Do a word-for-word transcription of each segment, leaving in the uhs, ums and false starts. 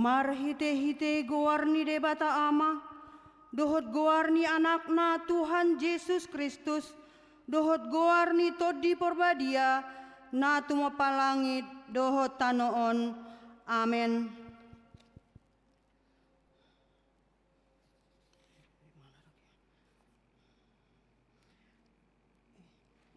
Marhite-hite goar ni Debata Ama, dohot goar ni Anakna Tuhan Jesus Kristus, dohot goar ni Tondi Parbadia, na tumompa langit dohot tano on. Amen.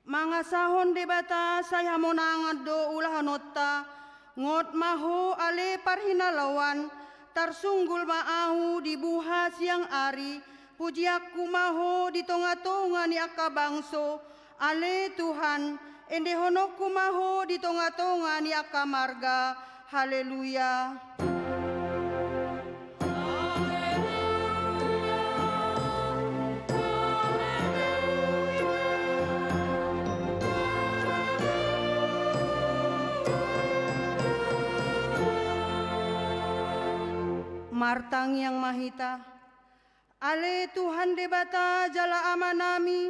Mangasahon Debata sai hamonangan do ulahononta. Ngot ma ho ale parhinalaoan, tarsunggul ma ahu di buha siang ari, pujianku ma ho di tonga-tonga ni angka bangso, ale Tuhan, endehononku ma ho di tonga-tonga ni angka marga. Haleluya. Martangiang ma hita. Ale Tuhan Debata jala Amanami,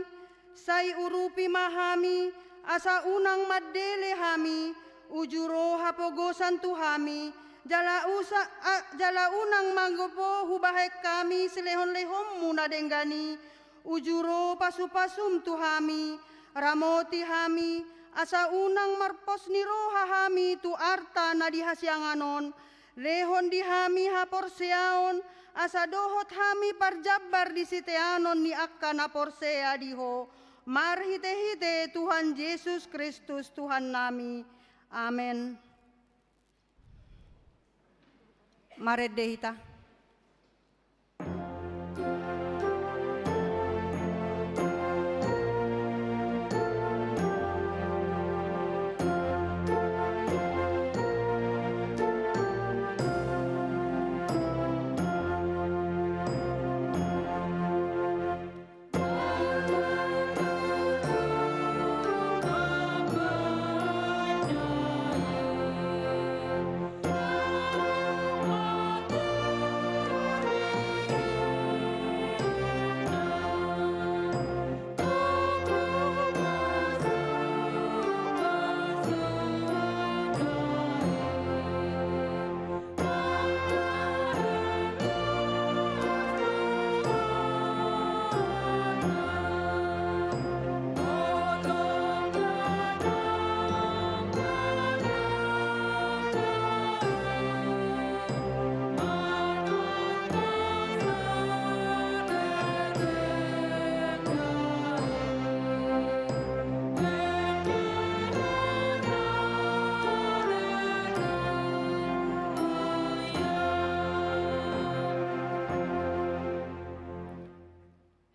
sai urupi ma hami, asa unang mandele hami, uju ro hapogosan tu hami, jala usa, a, jala unang manggopo hubahen hami silehon-lehonmu na denggan i, uju ro pasu-pasum tu hami, ramoti hami, asa unang marpos ni roha hami tu arta na di hasiangan on, lehon di hami haporseaon, asa dohot hami parjambar di siteanon ni angka na porsea di Ho, marhite-hite Tuhan Jesus Kristus Tuhannami. Amen. Marende hita.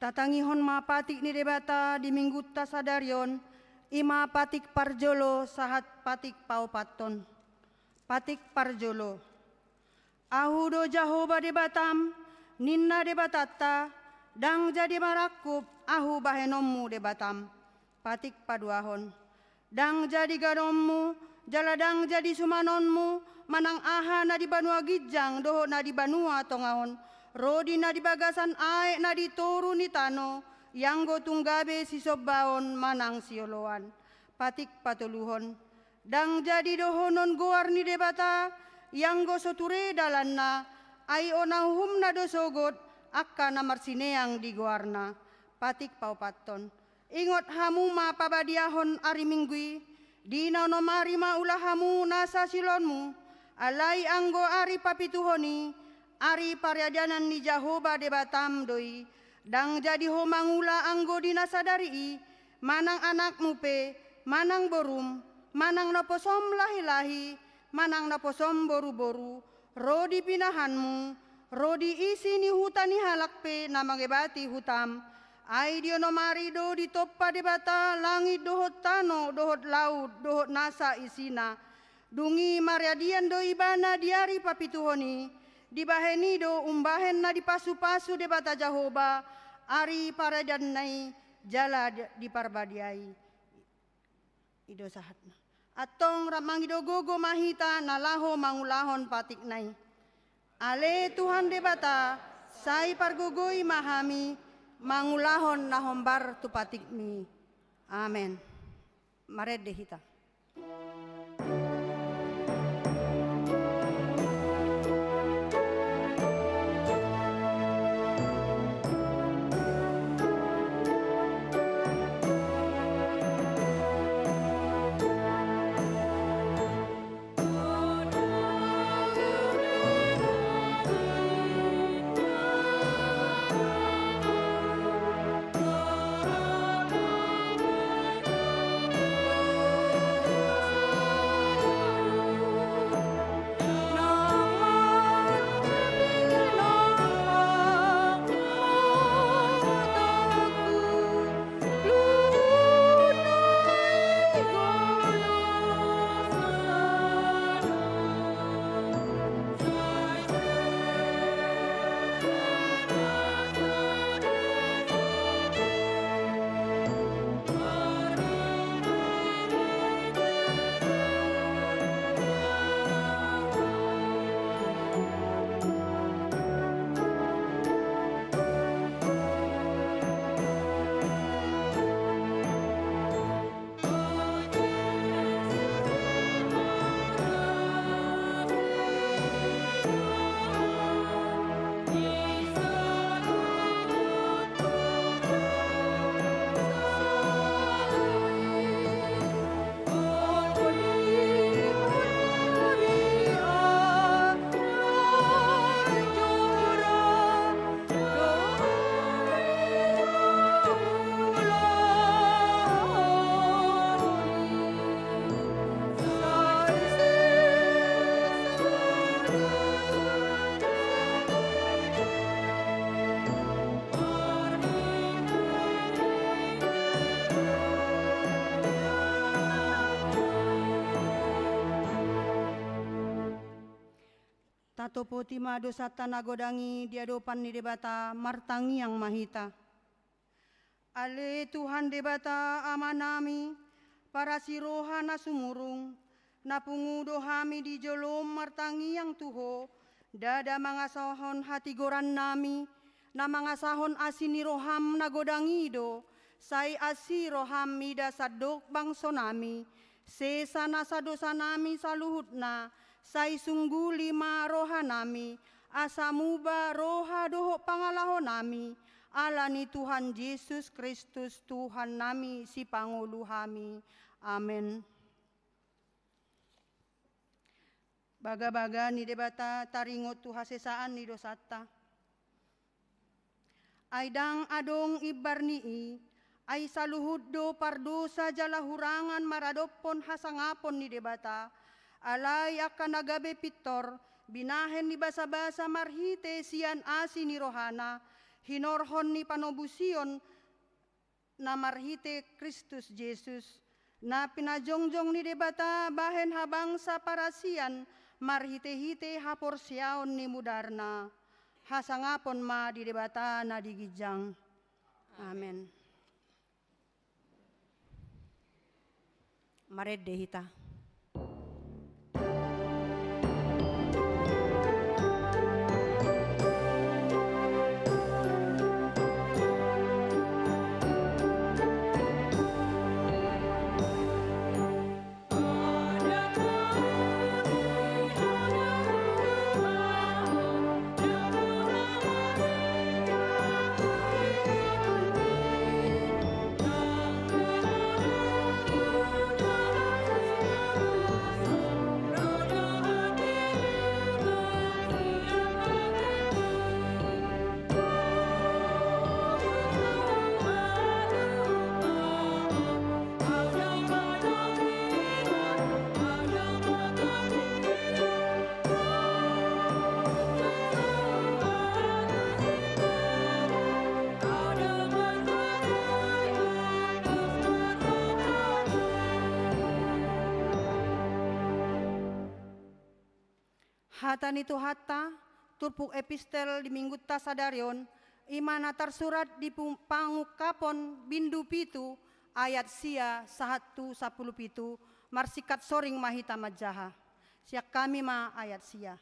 Tatangihon ma patik ni Debata di minggunta sadari on, i ma patik parjolo sahat patik paopathon. Patik parjolo. Ahu do Jahowa Debatam, ninna Debatanta, ndang jadi marangkup Ahu bahenonmu Debatam. Patik paduahon. Ndang jadi ganonmu, jala ndang jadi sumanonmu, manang aha na di banua ginjang dohot na di banua tonga on, ro di na di bagasan aek na di toru ni tano, ianggo tung gabe sisombaon manang sioloan. Patik patoluhon. Ndang jadi dohonon goar ni Debata, ianggo so ture dalanna, ai ona uhumna do sogot angka na marsineang di goarna. Patik paopathon. Ingot hamu ma pabadiahon ari Minggu i, di na onom ari ma ula hamu nasa siulaonmu, alai anggo ari papituhon i, ari paradanan ni Jahowa Debatam do i, ndang jadi ho mangula anggo di na sadari i, manang anakmu pe, manang borum, manang naposom lahi-lahi, manang naposom boru-boru, ro di pinahanmu, ro di isi ni huta ni halak pe na mangebati hutam, ai di onom ari do ditompa Debata langit dohot tano dohot laut dohot nasa isina. Dung i maradian do ibana di ari papituhon i, dibahen i do umbahen na dipasu-pasu Debata Jahowa ari paradanan i jala di, diparbadiai. I do sahatna. Antong rap mangido gogo ma hita na laho mangulahon patikna i. Ale Tuhan Debata, sai pargogoi ma hami mangulahon na hombar tu patikmi. Amen. Marende hita. Atopoti ma dosanta na godang i di adopan ni Debata, martangiang ma hita. Ale Tuhan Debata Amanami, parasi roha na sumurung, na pungu do hami di jolom martangiang tu Ho, ndada mangasahon hatigorannami, na mangasahon asi ni roham na godang i do, sai asi roham mida sandok bangsonami, sesa nasa dosanami saluhutna, sai sungguli ma rohanami, asa muba roha dohot pangalahonami, ala ni Tuhan Jesus Kristus Tuhannami sipangolu hami. Amen. Bagabaga ni Debata taringot tu hasesaan ni dosanta. Ai ndang adong imbar ni i, ai saluhut do pardosa jala hurangan maradophon hasangapon ni Debata, alai angka na gabe pintor, binahen ni basabasa marhite sian asi ni rohana, hinorhon ni panobusion, na marhite Kristus Jesus, na pinajongjong ni Debata bahen habangsa parasian marhitehite haporseaon ni mudarna. Hasangapon ma di Debata na di ginjang. Amen. Marende hita. Hata ni Tuhanta, turpuk epistel di minggunta sadari on, i ma na tarsurat di pu-, Pangungkapon bindu pitu, ayat sia sahat tu sampulu pitu, marsingkat soring ma hita manjaha. Sian hami ma ayat sia.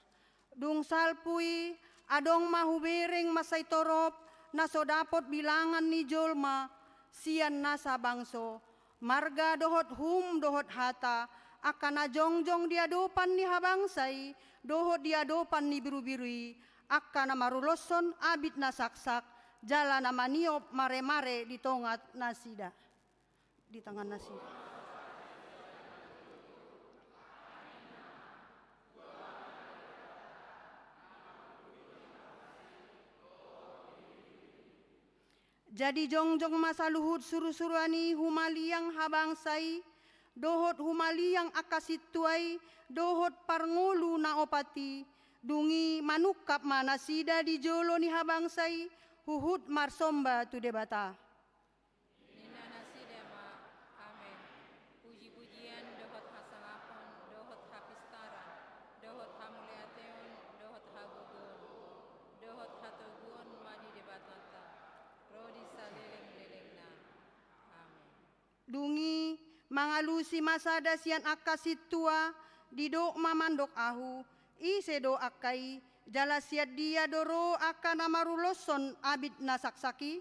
Dung salpu i, adong ma hubereng mansai torop, na so dapot bilangan ni jolma, sian nasa bangso, marga dohot hum dohot hata, angka na jongjong di adopan ni habangsa i, dohot di adopan ni birubiru i, angka na maruloshon abit na saksak, jala na maniop maremare di tonga nasida. Di tangan nasida. Jadi jongjong ma saluhut surusuruan i humaliang habangsa i, dohot humaliang angka sintua i, dohot parngolu na opat i, dung i manungkap ma nasida di jolo ni habangsa i, huhut marsomba tu Debata. Ninna nasida ma, Amen. Pujipujian dohot hasangapon, dohot hapistaran, dohot hamuliateon, dohot hagogoon, dohot hatoguon ma di Debatanta, ro di salelenglelengna. Amen. Dung i, mangalusi ma sada sian angka sintua, didok ma mandok ahu, ise do angka i, jala sian dia do ro angka na maruloshon abit na saksak i?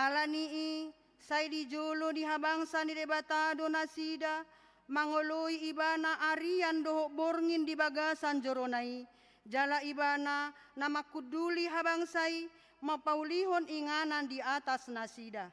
Ala ni i, sai di jolo ni habangsa ni Debata do nasida, mangoloi Ibana arian dohot borngin di bagasan jorona i, jala Ibana na mangkunduli habangsa i, mampaulihon inganan di atas nasida.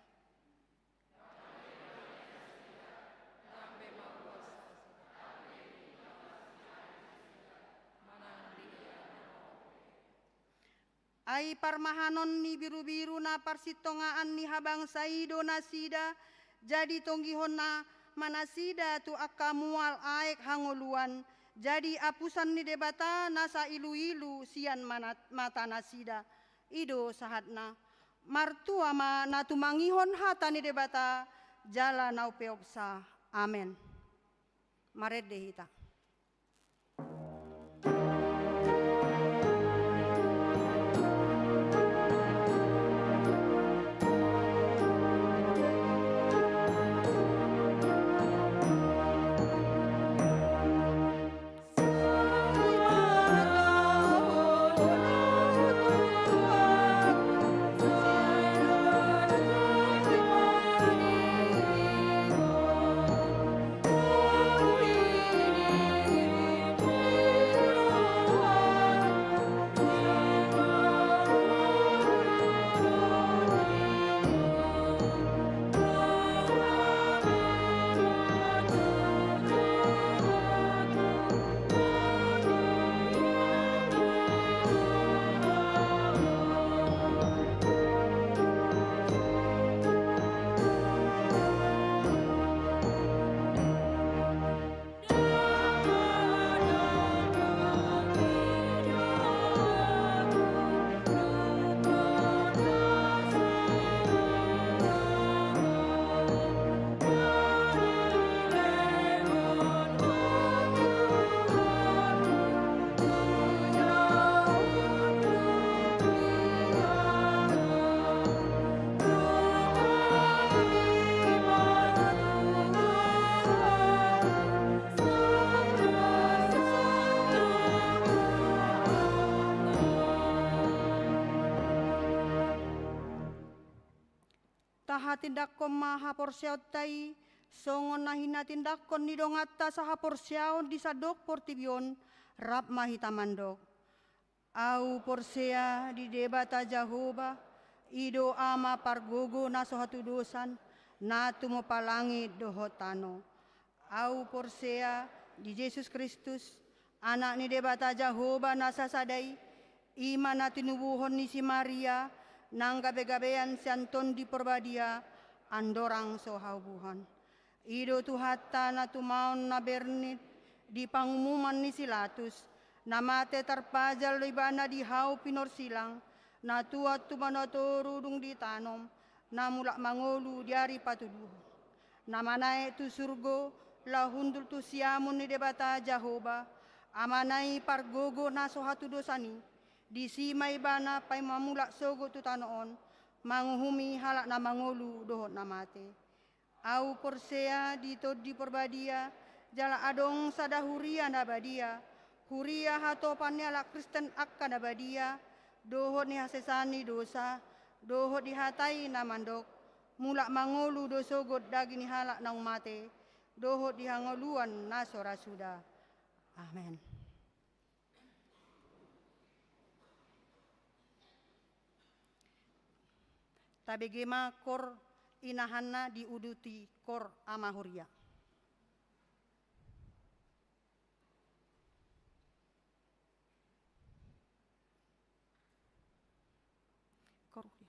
Ai parmahanon ni birubiru na parsintongaan ni habangsa i do nasida, jadi tonggihonna ma nasida tu angka mual aek hangoluan, jadi apusan ni Debata nasa iluilu sian mana-, mata nasida. I do sahatna. Martua ma na tumangihon hata ni Debata, jala na umpeopsa. Amen. Marende hita. Tahatindangkon ma haporseaonta i, songon na hinatindangkon ni donganta sahaporseaon di sandok portibi on, rap ma hita mandok. Ahu porsea di Debata Jahowa, i do Ama pargogo na so hatudosan, na tumompa langit dohot tano. Ahu porsea di Jesus Kristus, Anak ni Debata Jahowa na sasada i, i ma na tinubuhon ni si Maria, nang gabegabean sian Tondi Porbadia, andorang so haubuhan. I do Tuhanta na tumaon na bernit di pangumuman ni si Latus, na mate tarpajal do ibana di hau pinorsilang, na tuat tu banua toru dung ditanom, na mulak mangolu di ari patuduhon. Na manaek tu surgo, laho hundul tu siamun ni Debata Jahowa, Amana i pargogo na so hatudosan i, disi ma ibana paima mulak sogot tu tano on, manguhumi halak na mangolu dohot na mate. Ahu porsea di Tondi Porbadia, jala adong sada huria na badia, huria hatopan ni halak Kristen angka na badia, dohot ni hasesaan ni dosa, dohot di hata i na mandok, mulak mangolu do sogot daging ni halak naung mate, dohot di hangoluan na so ra suda. Amen. Tabege ma kor inahanna diuduti kor ama huria. Kor huria.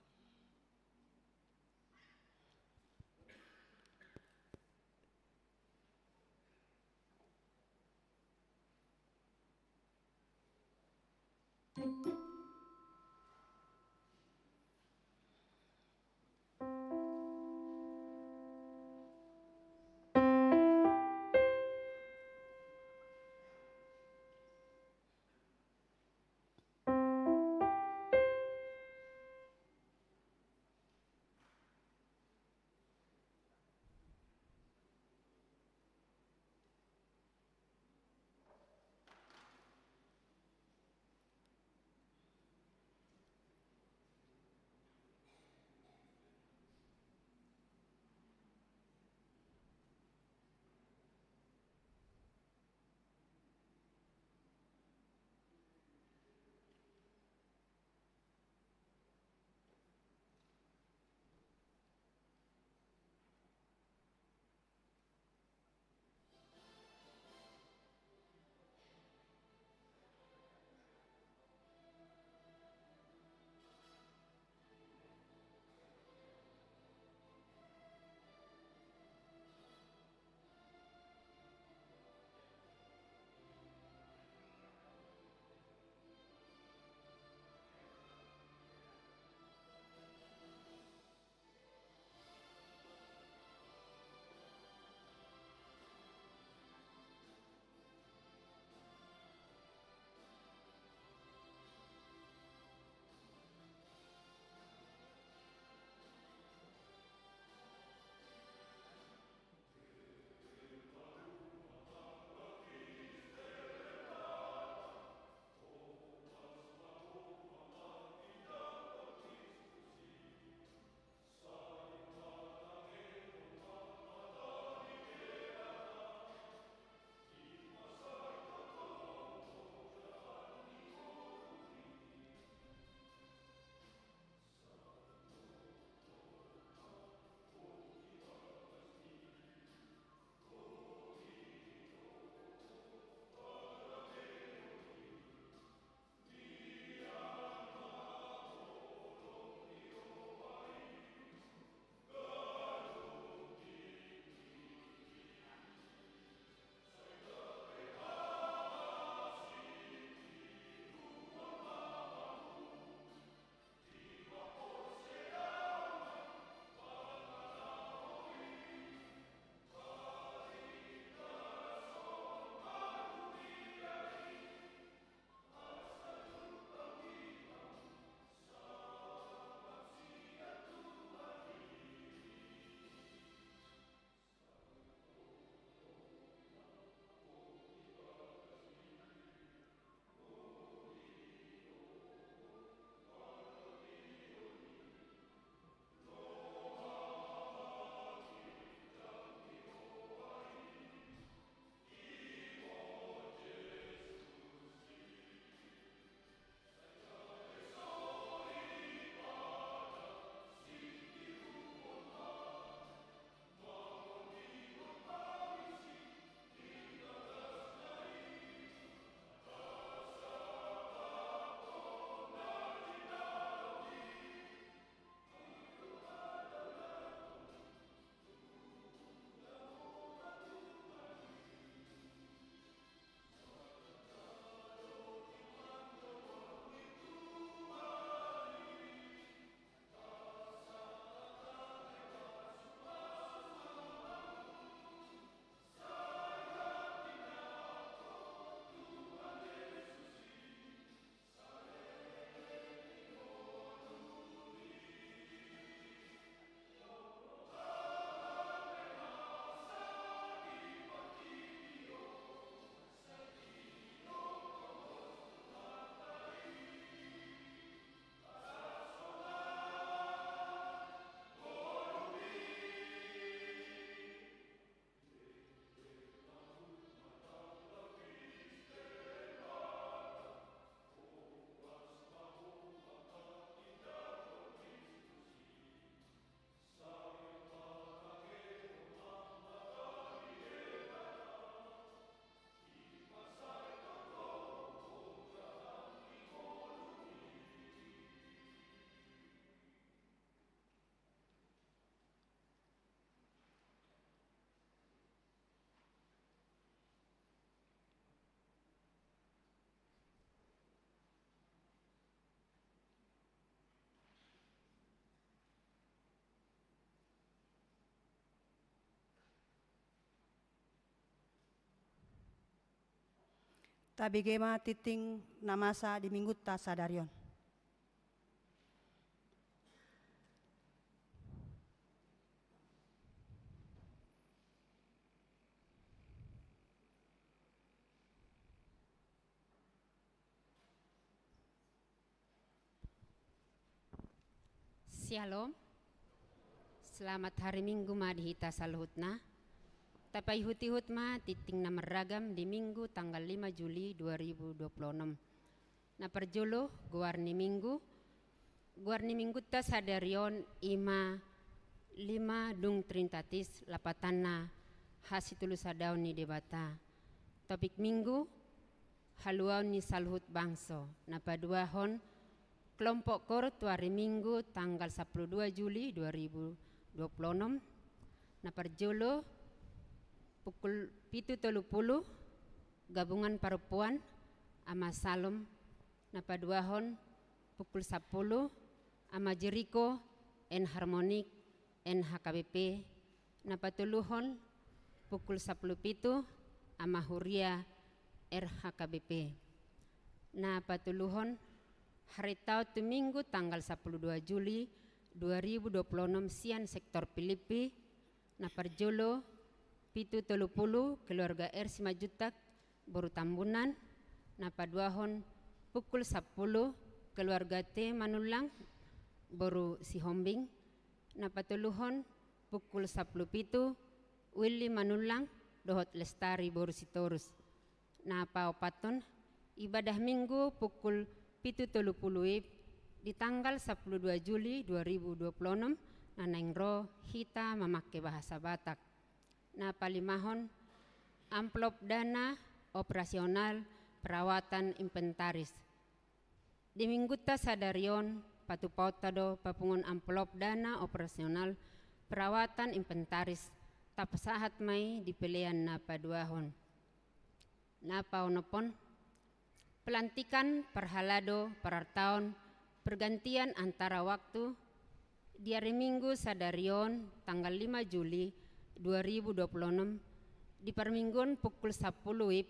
Tabege ma tingting na masa di minggunta sadari on. Syalom. Selamat hari Minggu ma di hita saluhutna. Tapaihut-ihut ma tingting na marragam di Minggu tanggal lima Juli dua ribu dua puluh enam. Na parjolo, goar ni Minggu. Goar ni Minggunta sadari on i ma Lima Dung Trinitatis, lapatanna hasitolusadaon ni Debata. Topik Minggu, haluaon ni saluhut bangso. Na paduahon, kelompok KOR tu ari Minggu tanggal sampulu dua Juli dua ribu dua puluh enam. Na parjolo, pukul pitu tolu pulu, gabungan parompuan, Ama Salom. Na paduahon, pukul sampulu, Ama Jeriko, Enharmonic, N H K B P. Na patoluhon, pukul sampulu pitu, Ama Huria, R H K B P. Na patoluhon, harintaon tu Minggu tanggal sampulu dua Juli dua ribu dua puluh enam sian sektor Pilippi. Na parjolo, pitu tolu pulu, keluarga R Simanjuntak, boru Tambunan. Na paduahon, pukul sampulu, keluarga T Manullang, boru Sihombing. Na patoluhon, pukul sampulu pitu, Willy Manullang dohot Lestari boru Sitorus. Na paopathon, ibadah Minggu pukul pitu tolu pulu I P di tanggal sampulu dua Juli dua ribu dua puluh enam, na naeng ro hita mamangke bahasa Batak. Na palimahon, amplop dana operasional perawatan inventaris. Di Minggunta sadari on, patupaonta do papunguon amplop dana operasional perawatan inventaris, tapasahat ma i di pelean na paduahon. Na paonomhon, pelantikan parhalado parartaon pergantian antara waktu di ari Minggu sadari on tanggal lima Juli dua ribu dua puluh enam, di parmingguon pukul sampulu I P,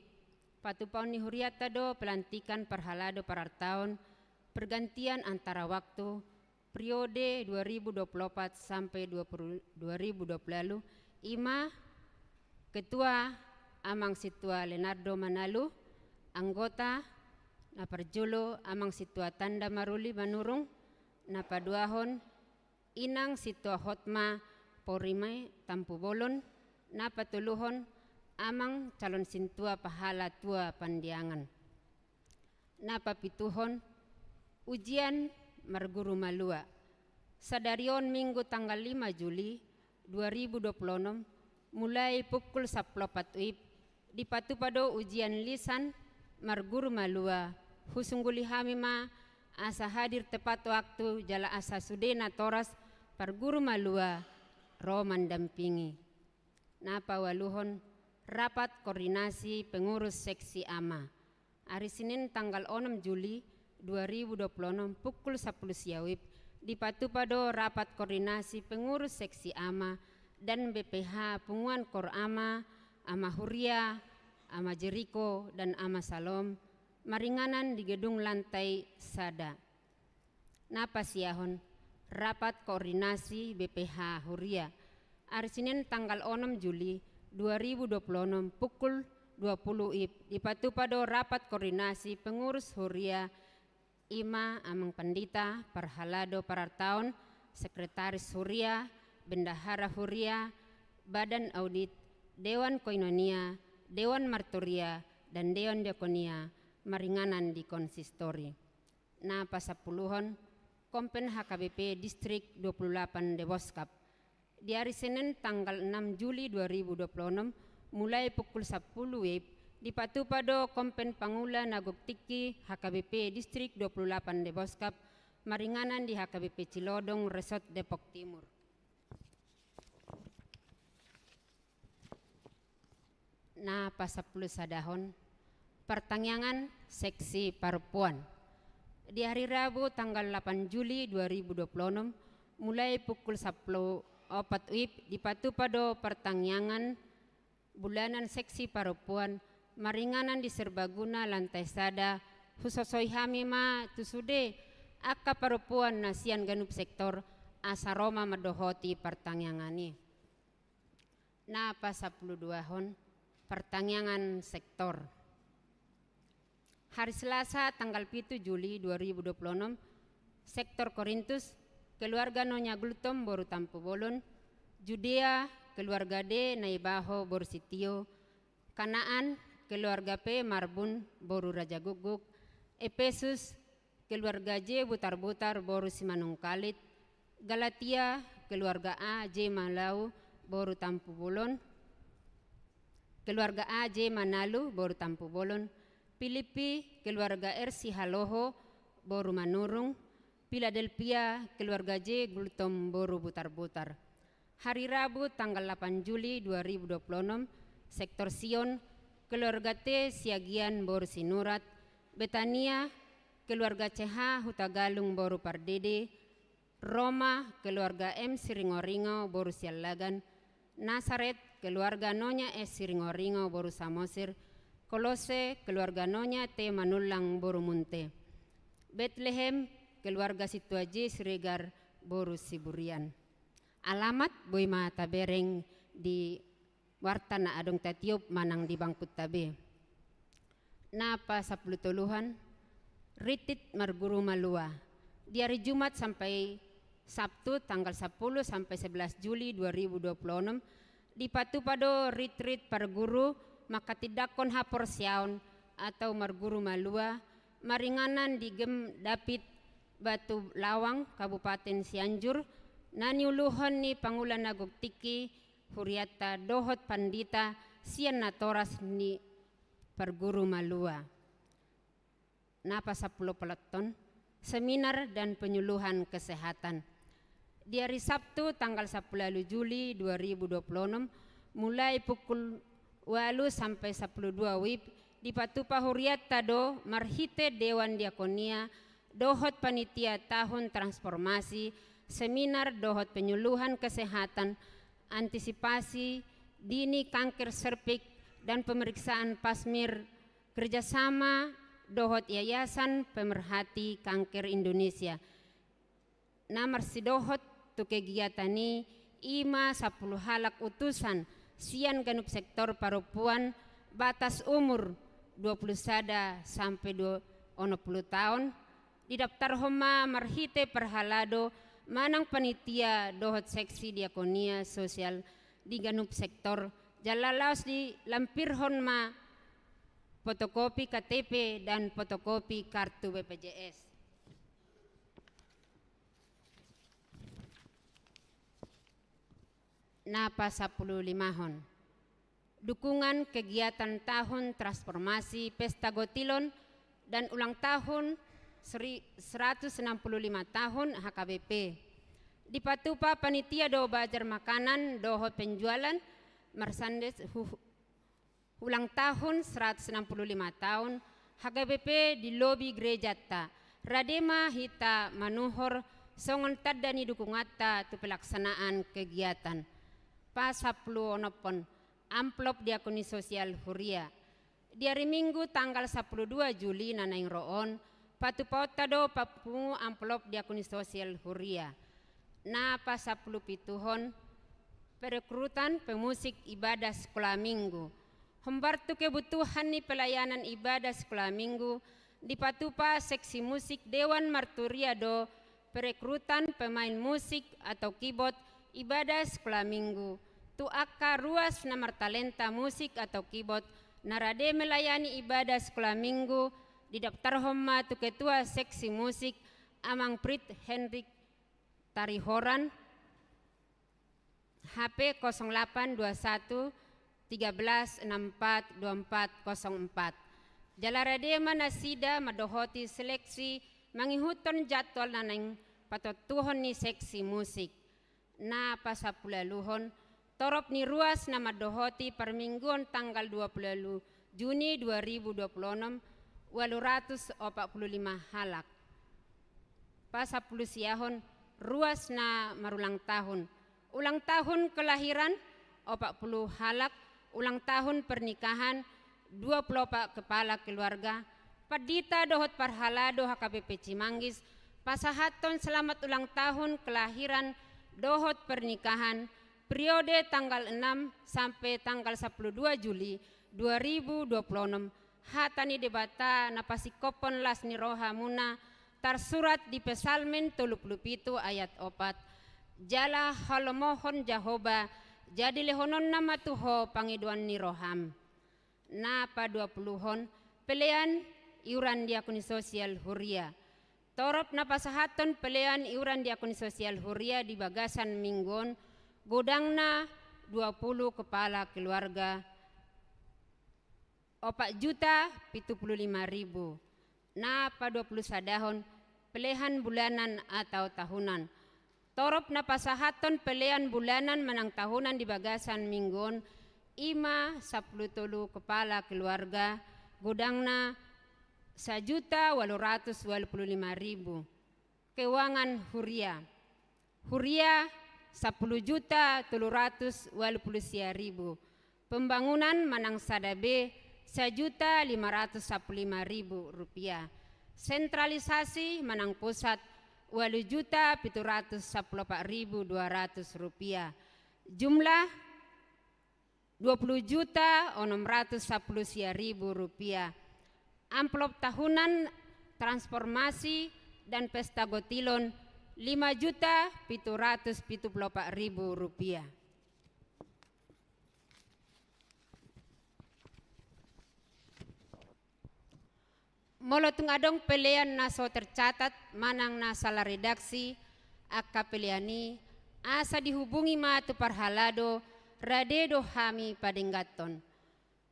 patupaon ni hurianta do pelantikan parhalado parartaon pergantian antara waktu periode dua ribu dua puluh opat sampe dua puluh, dua ribu dua puluh ualu, i ma Ketua Amang Sintua Leonardo Manalu, anggota, na parjolo, Amang Sintua Tanda Maruli Manurung, na paduahon, Inang Sintua Hotma Porime Tampubolon, na patoluhon, Amang Calon Sintua Pahala Tua Pandiangan. Na papituhon, ujian marguru malua. Sadari on Minggu tanggal lima Juli dua ribu dua puluh enam, mulai pukul sampulu opat U I P, dipatupa do ujian lisan marguru malua, husungguli hami ma asa hadir tepat waktu jala asa sude natoras parguru malua ro mandampingi. Na paualuhon, rapat koordinasi pengurus seksi ama. Ari Senin tanggal onom Juli dua ribu dua puluh enam pukul sampulu sia U I P, dipatupa do rapat koordinasi pengurus seksi ama dan B P H punguan KOR ama, Ama Huria, Ama Jeriko, dan Ama Salom, maringanan di gedung lantai sada. Na pasiahon, rapat koordinasi B P H Huria. Ari Senin tanggal onom Juli dua ribu dua puluh enam pukul dua pulu I P, dipatupa do rapat koordinasi pengurus Huria, i ma Amang Pandita, Parhalado Parartaon, Sekretaris Huria, Bendahara Huria, Badan Audit, Dewan Koinonia, Dewan Marturia, dan Dewan Diakonia, maringanan di konsistori. Na pasampuluhon, Kompen H K B P Distrik dua puluh delapan Deboskap. Di ari Senin tanggal enam Juli dua ribu dua puluh enam, mulai pukul sampulu W I B, dipatupa do Kompen Pangula na gok tingki H K B P Distrik dua puluh delapan Deboskap, maringanan di H K B P Cilodong Resort Depok Timur. Na pasampulu sadahon, partangiangan seksi parompuan. Di hari Rabu tanggal delapan Juli dua ribu dua puluh enam, mulai pukul sampulu opat W I B, dipatupa do partangiangan bulanan seksi parompuan maringanan di Serbaguna lantai sada, husosoi hami ma tu sude angka parompuan na sian ganup sektor asa ro ma mandohoti partangiangan i. Na pasampuluduahon, partangiangan sektor. Hari Selasa tanggal pitu Juli dua ribu dua puluh enam, sektor Korintus, keluarga Nonya Gultom boru Tampubolon, Judea, keluarga D Naibaho boru Sitio, Kanaan, keluarga P Marbun boru Raja Guguk, Epesus, keluarga J Butarbutar boru Simanungkalit, Galatia, keluarga A J Malau boru Tampubolon, keluarga A J Manalu boru Tampubolon, Pilipi, keluarga R Sihaloho boru Manurung, Piladelpia, keluarga J Gultom boru Butarbutar. Hari Rabu tanggal delapan Juli dua ribu dua puluh enam, sektor Sion, keluarga T Siagian boru Sinurat, Betania, keluarga C H Hutagalung boru Pardede, Roma, keluarga M Siringoringo boru Siallagan, Nasaret, keluarga Nonya S Siringoringo boru Samosir, Kolose, keluarga Nonya T Manullang boru Munte, Betlehem, keluarga Sintua J Siregar boru Siburian. Alamat boi ma tabereng di warta na adong tatiop manang di bangkunta be. Na pasampulutoluhon, ritrit marguru malua. Di hari Jumat sampai Sabtu tanggal sepuluh sampai sebelas Juli dua ribu dua puluh enam, dipatupa do ritrit parguru manghatindanghon haporseaon atau marguru malua maringanan di GEM David Batu Lawang, Kabupaten Sianjur, na niuluhon ni pangula na gok tingki hurianta dohot pandita sian natoras ni parguru malua. Na pasampuluopalohon, seminar dan penyuluhan kesehatan. Di hari Sabtu tanggal sepuluh Juli dua ribu dua puluh enam, mulai pukul ualu sampai sepuluh dua wib, dipatupa hurianta do marhite Dewan Diakonia dohot panitia tahun transformasi, seminar dohot penyuluhan kesehatan, antisipasi dini kanker serviks dan pemeriksaan pap smear, kerjasama dohot Yayasan Pemerhati Kanker Indonesia. Na marsidohot tu kegiatan i, i ma sampulu halak utusan sian ganup sektor parompuan, batas umur dua puluh sada sampai dua, onom puluh taon, didaptarhon ma marhite parhalado manang panitia dohot seksi diakonia sosial di ganup sektor, jala laos dilampirhon ma fotokopi K T P dan fotokopi kartu B P J S. Na pasampululimahon, dukungan kegiatan tahun transformasi pesta gotilon dan ulang tahun seri-, seratus enam puluh lima tahun H K B P. Dipatupa panitia do bazar makanan dohot penjualan merchandise hu-, ulang tahun seratus enam puluh lima tahun H K B P di lobi gerejanta. Rade ma hita manuhor songon tanda ni dukunganta tu pelaksanaan kegiatan. Pasampuluonomhon, amplop diakoni sosial huria. Di ari Minggu tanggal sampulu dua Juli na naeng ro on, patupaonta do papungu amplop diakoni sosial huria. Na pasampulupituhon, perekrutan pemusik ibadah sekolah Minggu. Hombar tu kebutuhan ni pelayanan ibadah sekolah Minggu, dipatupa seksi musik Dewan Marturia do perekrutan pemain musik atau keyboard ibadah sekolah Minggu. Tu angka ruas na martalenta musik atau keyboard na rade melayani ibadah sekolah Minggu, didaptarhon ma tu ketua seksi musik Amang Prit Henrik Tarihoran, H P kosong delapan dua satu tiga belas enam empat dua empat kosong empat. Jala rade ma nasida mandohoti seleksi mangihuthon jadwal na naeng patontuhon ni seksi musik. Na pasampuluualuhon, torop ni ruas na mandohoti parmingguon tanggal dua puluh ualu Juni dua ribu dua puluh onom, ualu ratus opat puluh lima halak. Pasampulusiahon, ruas na marulang tahun. Ulang tahun kelahiran, opat puluh halak, ulang tahun pernikahan, dua puluh opat kepala keluarga, pandita dohot parhalado H K B P Cimanggis, pasahathon selamat ulang tahun kelahiran dohot pernikahan, periode tanggal enam sampai tanggal sepuluh dua Juli dua ribu dua puluh enam, hata ni Debata na pasingkophon las ni rohamuna, tarsurat di Psalmen tolu pulu pitu ayat opat, jala halomohon Jahowa, jadi lehononna ma tu ho pangidoan ni roham. Na paduapuluhon, pelean iuran diakoni sosial huria. Torop na pasahathon pelean iuran diakoni sosial huria di bagasan minggu on, godangna dua puluh kepala keluarga, opat juta pitu pulu lima ribu. Na paduapulusadahon, pelean bulanan atau tahunan. Torop na pasahathon pelean bulanan manang tahunan di bagasan minggu on, i ma sampulu tolu kepala keluarga, godangna sajuta ualu ratus ualu pulu lima ribu. Keuangan huria. Huria, sampulu juta tolu ratus ualu pulu sia ribu. Pembangunan manang sada B, sajuta lima ratus sampulu lima ribu rupiah. Sentralisasi manang pusat, ualu juta pitu ratus sampulu opat ribu dua ratus rupiah. Jumlah, dua puluh juta onom ratus sampulu sia ribu rupiah. Amplop tahunan transformasi dan pesta gotilon, lima juta pitu ratus pitu pulu opat ribu rupiah. Molo tung adong pelean na so tercatat manang na sala redaksi angka pelean i, asa dihubungi ma tu parhalado, rade do hami padengganhon.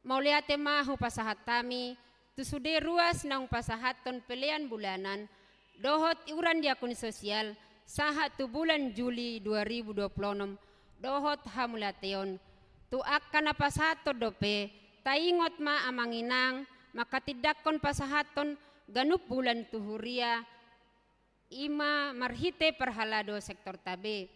Mauliate ma hupasahat hami tu sude ruas naung pasahathon pelean bulanan dohot iuran diakoni sosial sahat tu bulan Juli dua ribu dua puluh onom dohot hamuliateon. Tu angka na pasahathon dope, taingot ma amang inang, manghatindanghon pasahathon ganup bulan tu huria, i ma marhite parhalado sektorta be.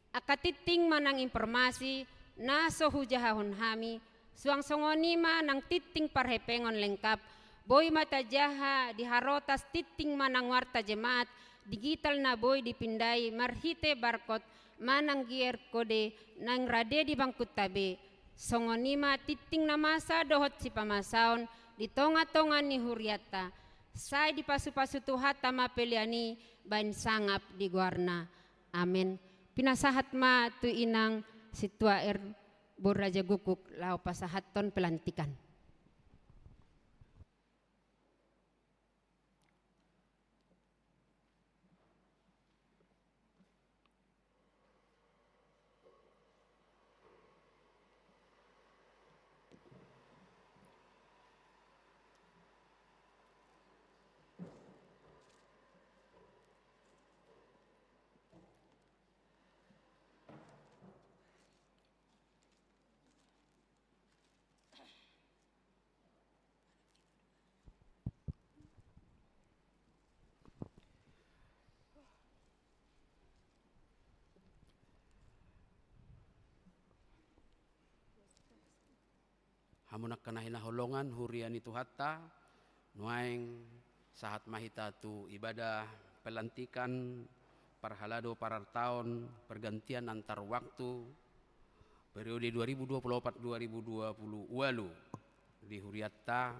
Angka tingting manang informasi na so hujahahon hami, suang songon i ma nang tingting parhepengon lengkap, boi ma tajaha di harotas tingting manang warta jemaat digital na boi dipindai marhite barcode manang QR code naeng rade di bangkunta be. Songon i ma tingting na masa dohot sipamasaon di tongatonga ni hurianta. Sai dipasupasu Tuhanta ma pelean i baen sangap di goarna. Amen. Pinasahat ma tu inang Sintua R. Boru Raja Guguk laho pasahathon pelantikan. Hamu angka na hinaholongan, huria ni Tuhanta, nuaeng sahat ma hita tu ibadah pelantikan parhalado parartaon pergantian antar waktu periode dua ribu dua puluh opat dua ribu dua puluh ualu di hurianta,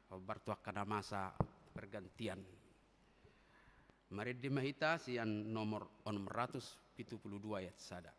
hombar tu angka na masa pergantian. Marende ma hita sian nomor onom ratus pitu pulu dua ayat sada.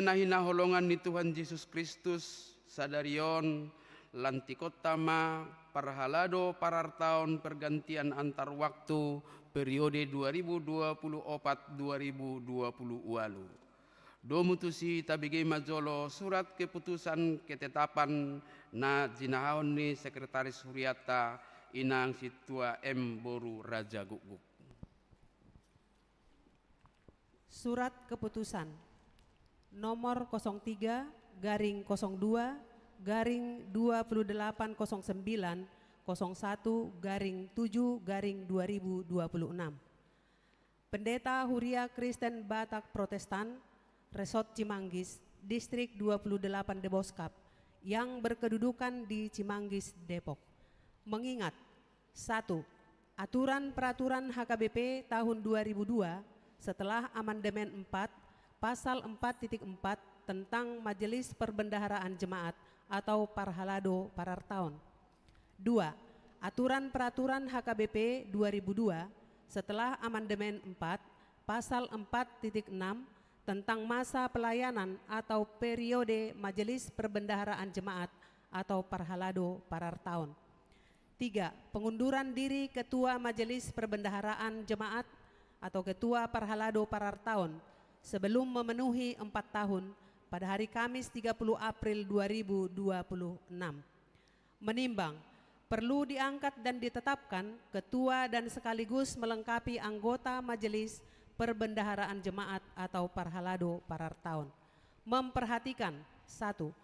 Na hinaholongan ni Tuhan Jesus Kristus, sadari on lantikonta ma parhalado parartaon pergantian antar waktu periode dua ribu dua puluh opat dua ribu dua puluh ualu. Domu tusi tabege ma jolo surat keputusan ketetapan na jinahahon ni Sekretaris Hurianta, Inang Sintua M Boru Raja Gukguk. Surat keputusan nomor kosong tiga garing kosong dua garing dua puluh delapan kosong sembilan kosong satu garing tujuh garing dua ribu dua puluh enam. Pendeta Huria Kristen Batak Protestan, Resort Cimanggis, Distrik dua puluh delapan Deboskap, yang berkedudukan di Cimanggis, Depok. Mengingat, satu, aturan peraturan H K B P tahun dua ribu dua setelah amandemen empat, pasal empat titik empat tentang Majelis Perbendaharaan Jemaat atau Parhalado Parartaon. Dua, aturan peraturan H K B P dua ribu dua setelah amandemen empat, pasal empat titik enam tentang masa pelayanan atau periode Majelis Perbendaharaan Jemaat atau Parhalado Parartaon. Tiga, pengunduran diri Ketua Majelis Perbendaharaan Jemaat atau Ketua Parhalado Parartaon sebelum memenuhi empat tahun pada hari Kamis tiga puluh April dua ribu dua puluh enam. Menimbang, perlu diangkat dan ditetapkan ketua dan sekaligus melengkapi anggota Majelis Perbendaharaan Jemaat atau Parhalado Parartaon. Memperhatikan, satu,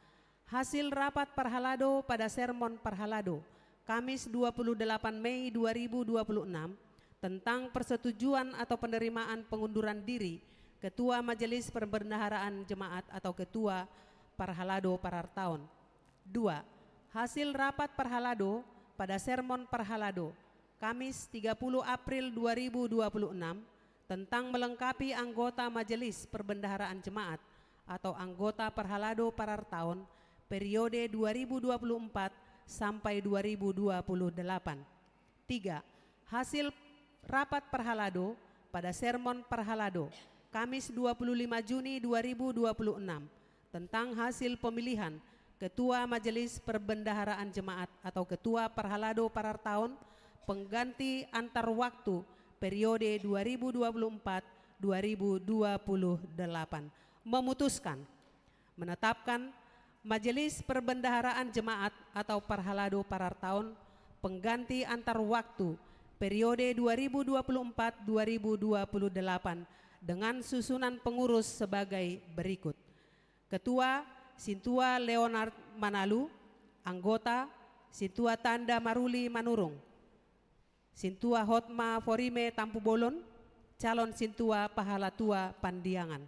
hasil rapat parhalado pada sermon parhalado, Kamis dua puluh delapan Mei dua ribu dua puluh enam, tentang persetujuan atau penerimaan pengunduran diri Ketua Majelis Perbendaharaan Jemaat atau Ketua Parhalado Parartaon. Dua, hasil rapat parhalado pada sermon parhalado, Kamis tiga puluh April dua ribu dua puluh enam, tentang melengkapi anggota Majelis Perbendaharaan Jemaat atau anggota Parhalado Parartaon periode dua ribu dua puluh empat sampai dua ribu dua puluh delapan. Tiga, hasil rapat parhalado pada sermon parhalado, Kamis dua puluh lima Juni dua ribu dua puluh enam, tentang hasil pemilihan Ketua Majelis Perbendaharaan Jemaat atau Ketua Parhalado Parartaon pengganti antar waktu periode dua ribu dua puluh empat dua ribu dua puluh delapan. Memutuskan, menetapkan Majelis Perbendaharaan Jemaat atau Parhalado Parartaon pengganti antar waktu periode dua ribu dua puluh empat dua ribu dua puluh delapan dengan susunan pengurus sebagai berikut. Ketua, Sintua Leonard Manalu. Anggota, Sintua Tanda Maruli Manurung, Sintua Hotma Forime Tampubolon, calon Sintua Pahalatua Pandiangan.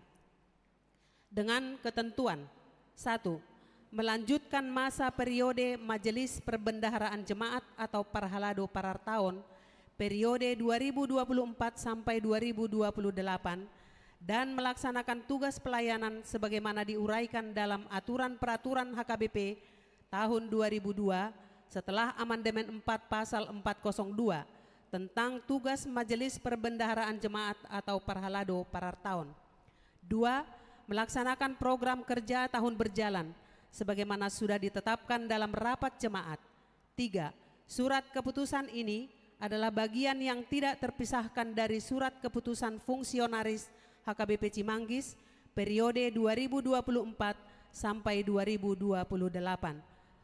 Dengan ketentuan, satu, melanjutkan masa periode Majelis Perbendaharaan Jemaat atau Parhalado Parartaon periode dua ribu dua puluh empat sampai dua ribu dua puluh delapan dan melaksanakan tugas pelayanan sebagaimana diuraikan dalam aturan peraturan H K B P tahun dua ribu dua setelah amandemen empat pasal empat kosong dua tentang tugas Majelis Perbendaharaan Jemaat atau Parhalado Parartaon. Dua, melaksanakan program kerja tahun berjalan sebagaimana sudah ditetapkan dalam rapat jemaat. Tiga, surat keputusan ini adalah bagian yang tidak terpisahkan dari surat keputusan fungsionaris H K B P Cimanggis periode dua ribu dua puluh empat sampai dua ribu dua puluh delapan.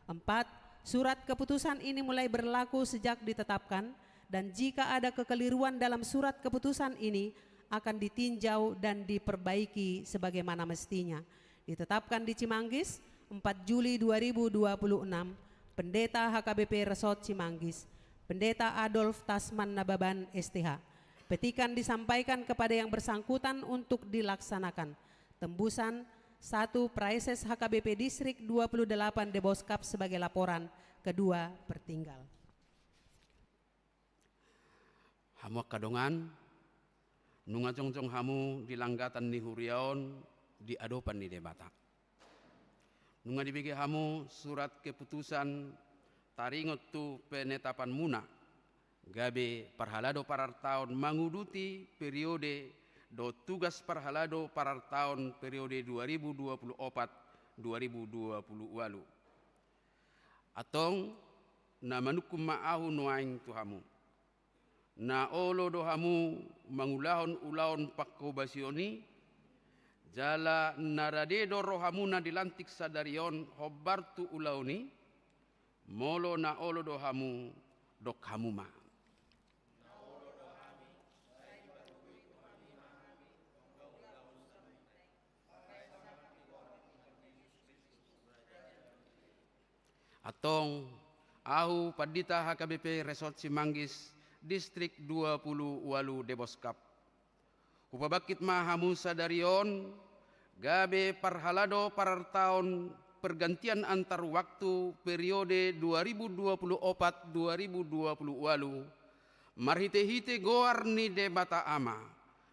Empat, surat keputusan ini mulai berlaku sejak ditetapkan, dan jika ada kekeliruan dalam surat keputusan ini, akan ditinjau dan diperbaiki sebagaimana mestinya. Ditetapkan di Cimanggis, empat Juli dua ribu dua puluh enam, Pendeta H K B P Resort Cimanggis, Pendeta Adolf Tasman Nababan, S T H. Petikan disampaikan kepada yang bersangkutan untuk dilaksanakan. Tembusan, satu, Praeses H K B P Distrik dua puluh delapan Deboskap sebagai laporan, kedua, pertinggal. Hamu angka dongan, nunga jongjong hamu di langgatan ni huria on di adopan ni Debata. Nunga dibege hamu surat keputusan taringot tu penetapanmuna gabe parhalado parartaon manguduti periode dohot tugas parhalado parartaon periode dua ribu dua puluh opat dua ribu dua puluh ualu. Antong, na manungkun ma ahu nuaeng tu hamu. Na olo do hamu mangulahon ulaon pangkobasion i, jala na rade do rohamuna dilantik sadari on hombar tu ulaon i? Molo na olo do hamu, dok hamu ma. Antong, ahu Pandita H K B P Resort Simanggis, Distrik dua puluh ualu Deboskap, hupabangkit ma hamu sadari on gabe parhalado parartaon pergantian antar waktu periode dua ribu dua puluh opat dua ribu dua puluh ualu, marhite-hite goar ni Debata Ama,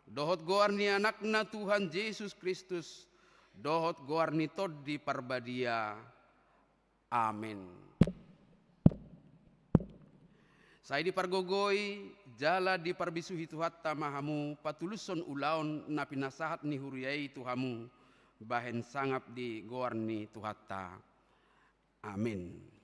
dohot goar ni Anakna Tuhan Jesus Kristus, dohot goar ni Tondi Parbadia. Amen. Sai dipargogoi jala diparbisuhi Tuhanta ma hamu patulushon ulaon na pinasahat ni huria i tu hamu, bahen sangap di goar ni Tuhanta. Amen.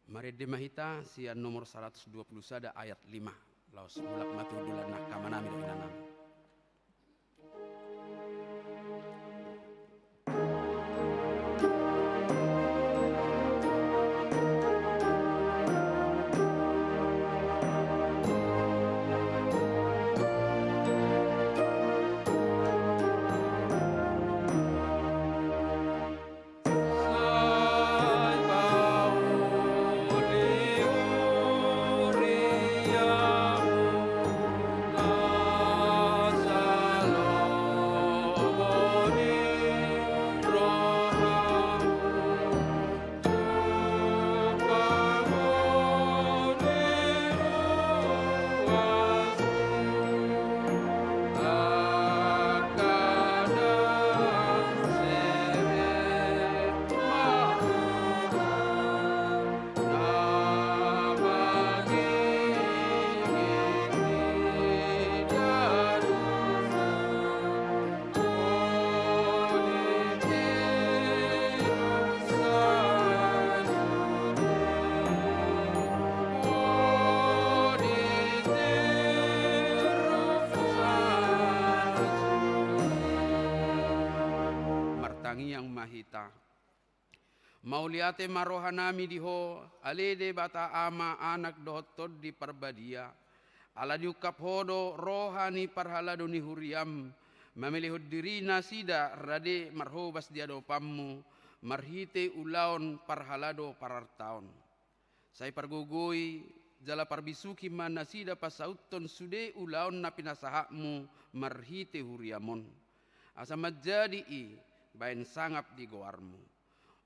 Marende ma hita sian nomor saratus dua puluh sada ayat lima. Laos mulak ma tu hundul ni angka amanami dohot inanami. Martangiang ma hita. Mauliate ma rohanami di Ho, ale Debata Ama, Anak dohot Tondi Parbadia, ala diungkap Ho do roha ni parhalado ni huriaM, mamelehon diri nasida rade marhobas di adopanMu, marhite ulaon parhalado parartaon. Sai pargogoi jala parbisuhi ma nasida pasauthon sude ulaon na pinasahatMu marhite huriaM on. Asa manjadi i bahen sangap di goarMu.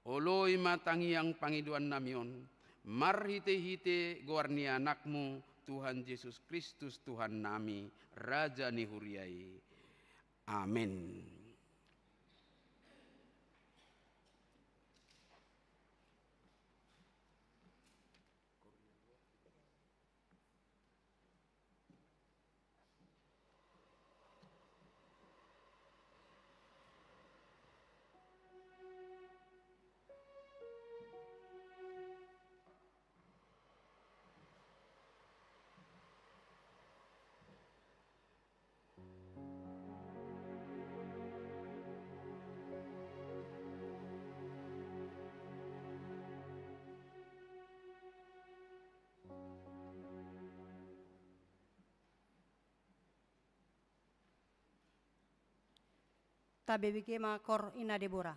Oloi ma tangiang pangidoannami on, marhite-hite goar ni AnakMu, Tuhan Jesus Kristus Tuhannami, Raja ni huria i. Amen. Tabege ma kor Ina Debora.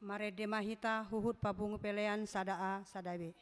Marende ma hita huhut papungu pelean sada A sada B.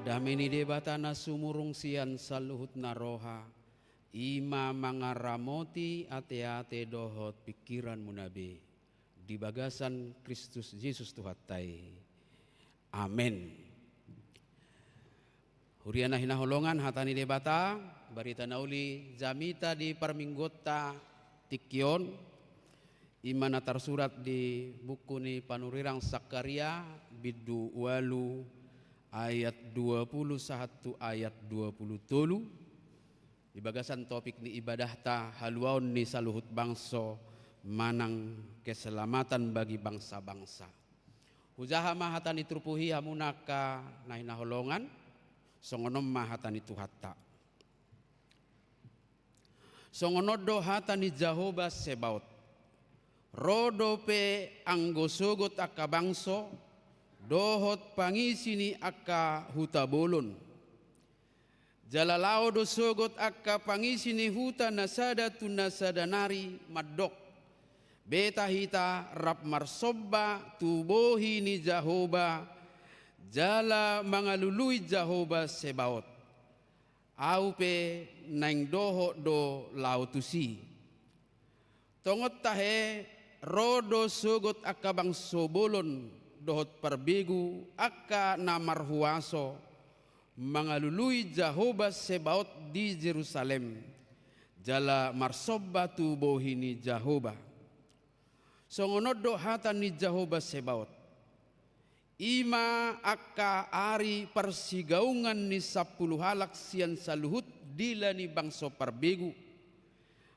Dame ni Debata na sumurung sian saluhut na roha, i ma mangaramoti ateate dohot pingkiranmuna be. Di bagasan Kristus Jesus Tuhanta i. Amen. Huria na hinaholongan, hata ni Debata, barita na uli jamita di parmingguonta tingki on, i ma na tarsurat di buku ni panurirang Sakaria, bindu ualu, ayat dua pulu sahat tu ayat dua pulu tolu. Di bagasan topik ni ibadahta, haluaon ni saluhut bangso manang keselamatan bagi bangsa-bangsa. Hujaha ma hata ni turpuk i, hamuna angka na hinaholongan, songon on ma hata ni Tuhanta. Songon on do hata ni Jahowa Sebaot: Ro dope anggo sogot angka bangso, dohot pangisi ni angka huta bolon. Jala laho do sogot angka pangisi ni huta na sada tu na sada nari mandok: Beta hita rap marsomba tu bohi ni Jahowa, jala mangalului Jahowa Sebaot. Ahu pe naeng dohot do laho tusi. Tongon tahe, ro do sogot angka bangso bolon dohot parbegu, angka na marhuaso, mangalului Jahowa Sebaot di Jerusalem, jala marsomba tu bohi ni Jahowa. Songon on do hata ni Jahowa Sebaot: I ma angka ari parsigaungan ni sampulu halak sian saluhut dila ni bangso parbegu,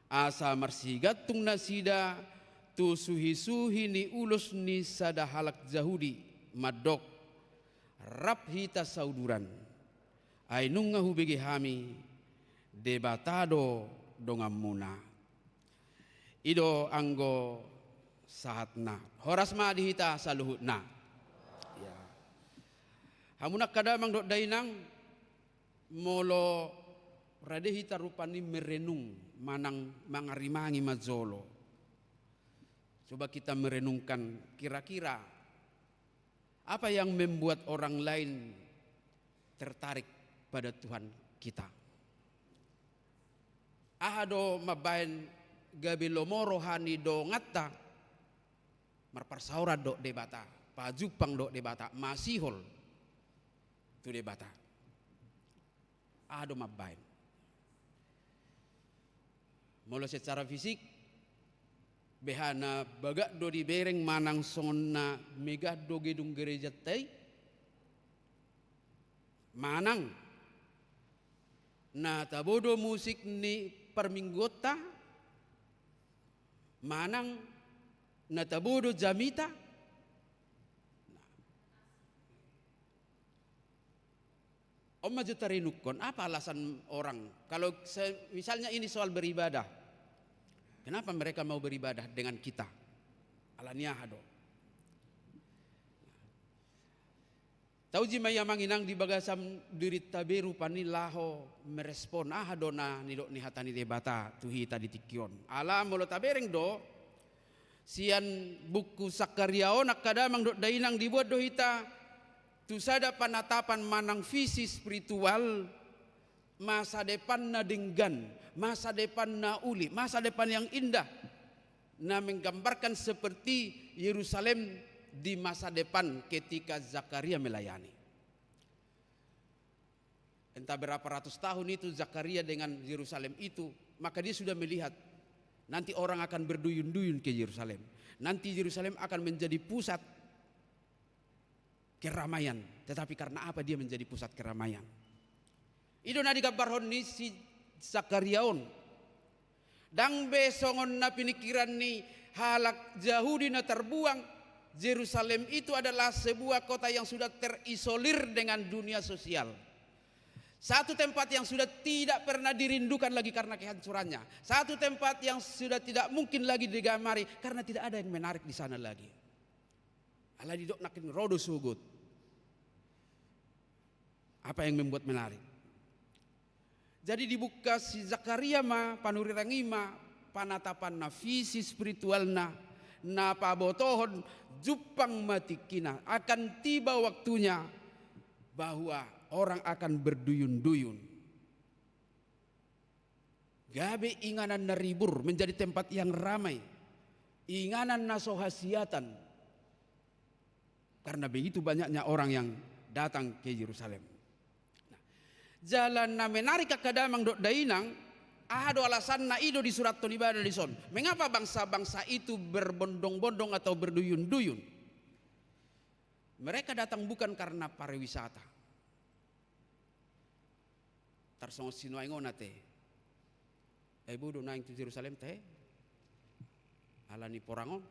asa marsigantung nasida tu suhi-suhi ni ulos ni sada halak Jahudi, mandok: Rap hita sauduran, ai nunga hubege hami Debata do donganmuna. I do anggo sahatna. Horas ma di hita saluhutna. Ya. Hamuna angka damang dohot dainang, molo rade hita rupani merenung manang mangarimangi ma jolo. Coba kita merenungkan, kira-kira apa yang membuat orang lain tertarik pada Tuhan kita? Aha do mambahen gabe lomo roha ni donganta marparsaoran dohot Debata, pajumpang dohot Debata, masihol tu Debata? Aha do mambahen? Molo secara fisik, beha na bagak do dibereng manang songon na megah do gedung gerejanta i, manang na tabo do musik ni parmingguonta, manang na tabo do jamita. Nah. On ma jo tarenungkon, apa alasan orang? Kalau se-, misalnya ini soal beribadah, kenapa mereka mau beribadah dengan kita? Alani aha do? Tauji ma i amang inang di bagasan dirinta be rupani laho merespon aha do na nidok ni hata ni Debata tu hita di tingki on. Ala molo tabereng do, sian buku Sakaria on angka damang dohot dainang dibuat do hita tu sada panatapan manang visi spiritual, masa depan na denggan, masa depan na uli, masa depan yang indah, na menggambarkan seperti Yerusalem di masa depan ketika Zakaria melayani. Entah berapa ratus tahun itu Zakaria dengan Yerusalem itu, maka dia sudah melihat nanti orang akan berduyun-duyun ke Yerusalem. Nanti Yerusalem akan menjadi pusat keramaian. Tetapi karena apa dia menjadi pusat keramaian? I do na digambarhon ni si Zakaria on. Ndang be songon na pinikiran ni halak Jahudi na terbuang, Jerusalem itu adalah sebuah kota yang sudah terisolir dengan dunia sosial. Satu tempat yang sudah tidak pernah dirindukan lagi karena kehancurannya. Satu tempat yang sudah tidak mungkin lagi digemari karena tidak ada yang menarik di sana lagi. Alai didok nangkin ro do sogot. Apa yang membuat menarik? Jadi dibuka si Zakaria ma, panurirang i ma, panatapanna, visi spiritualna, na pabotohon jumpang ma tingkina, akan tiba waktunya bahwa orang akan berduyun-duyun. Gabe inganan na ribur, menjadi tempat yang ramai. Inganan na so hasiatan. Karena begitu banyaknya orang yang datang ke Yerusalem. Nah, jala na menarik angka damang dohot dainang, aha do alasanna, i do disurathon ibana dison. Mengapa bangsa-bangsa itu berbondong-bondong atau berduyun-duyun? Mereka datang bukan karena pariwisata. Tarsongon sinuaeng on ate. Ai boi do naeng tu Jerusalem tahe? Ala ni porang on.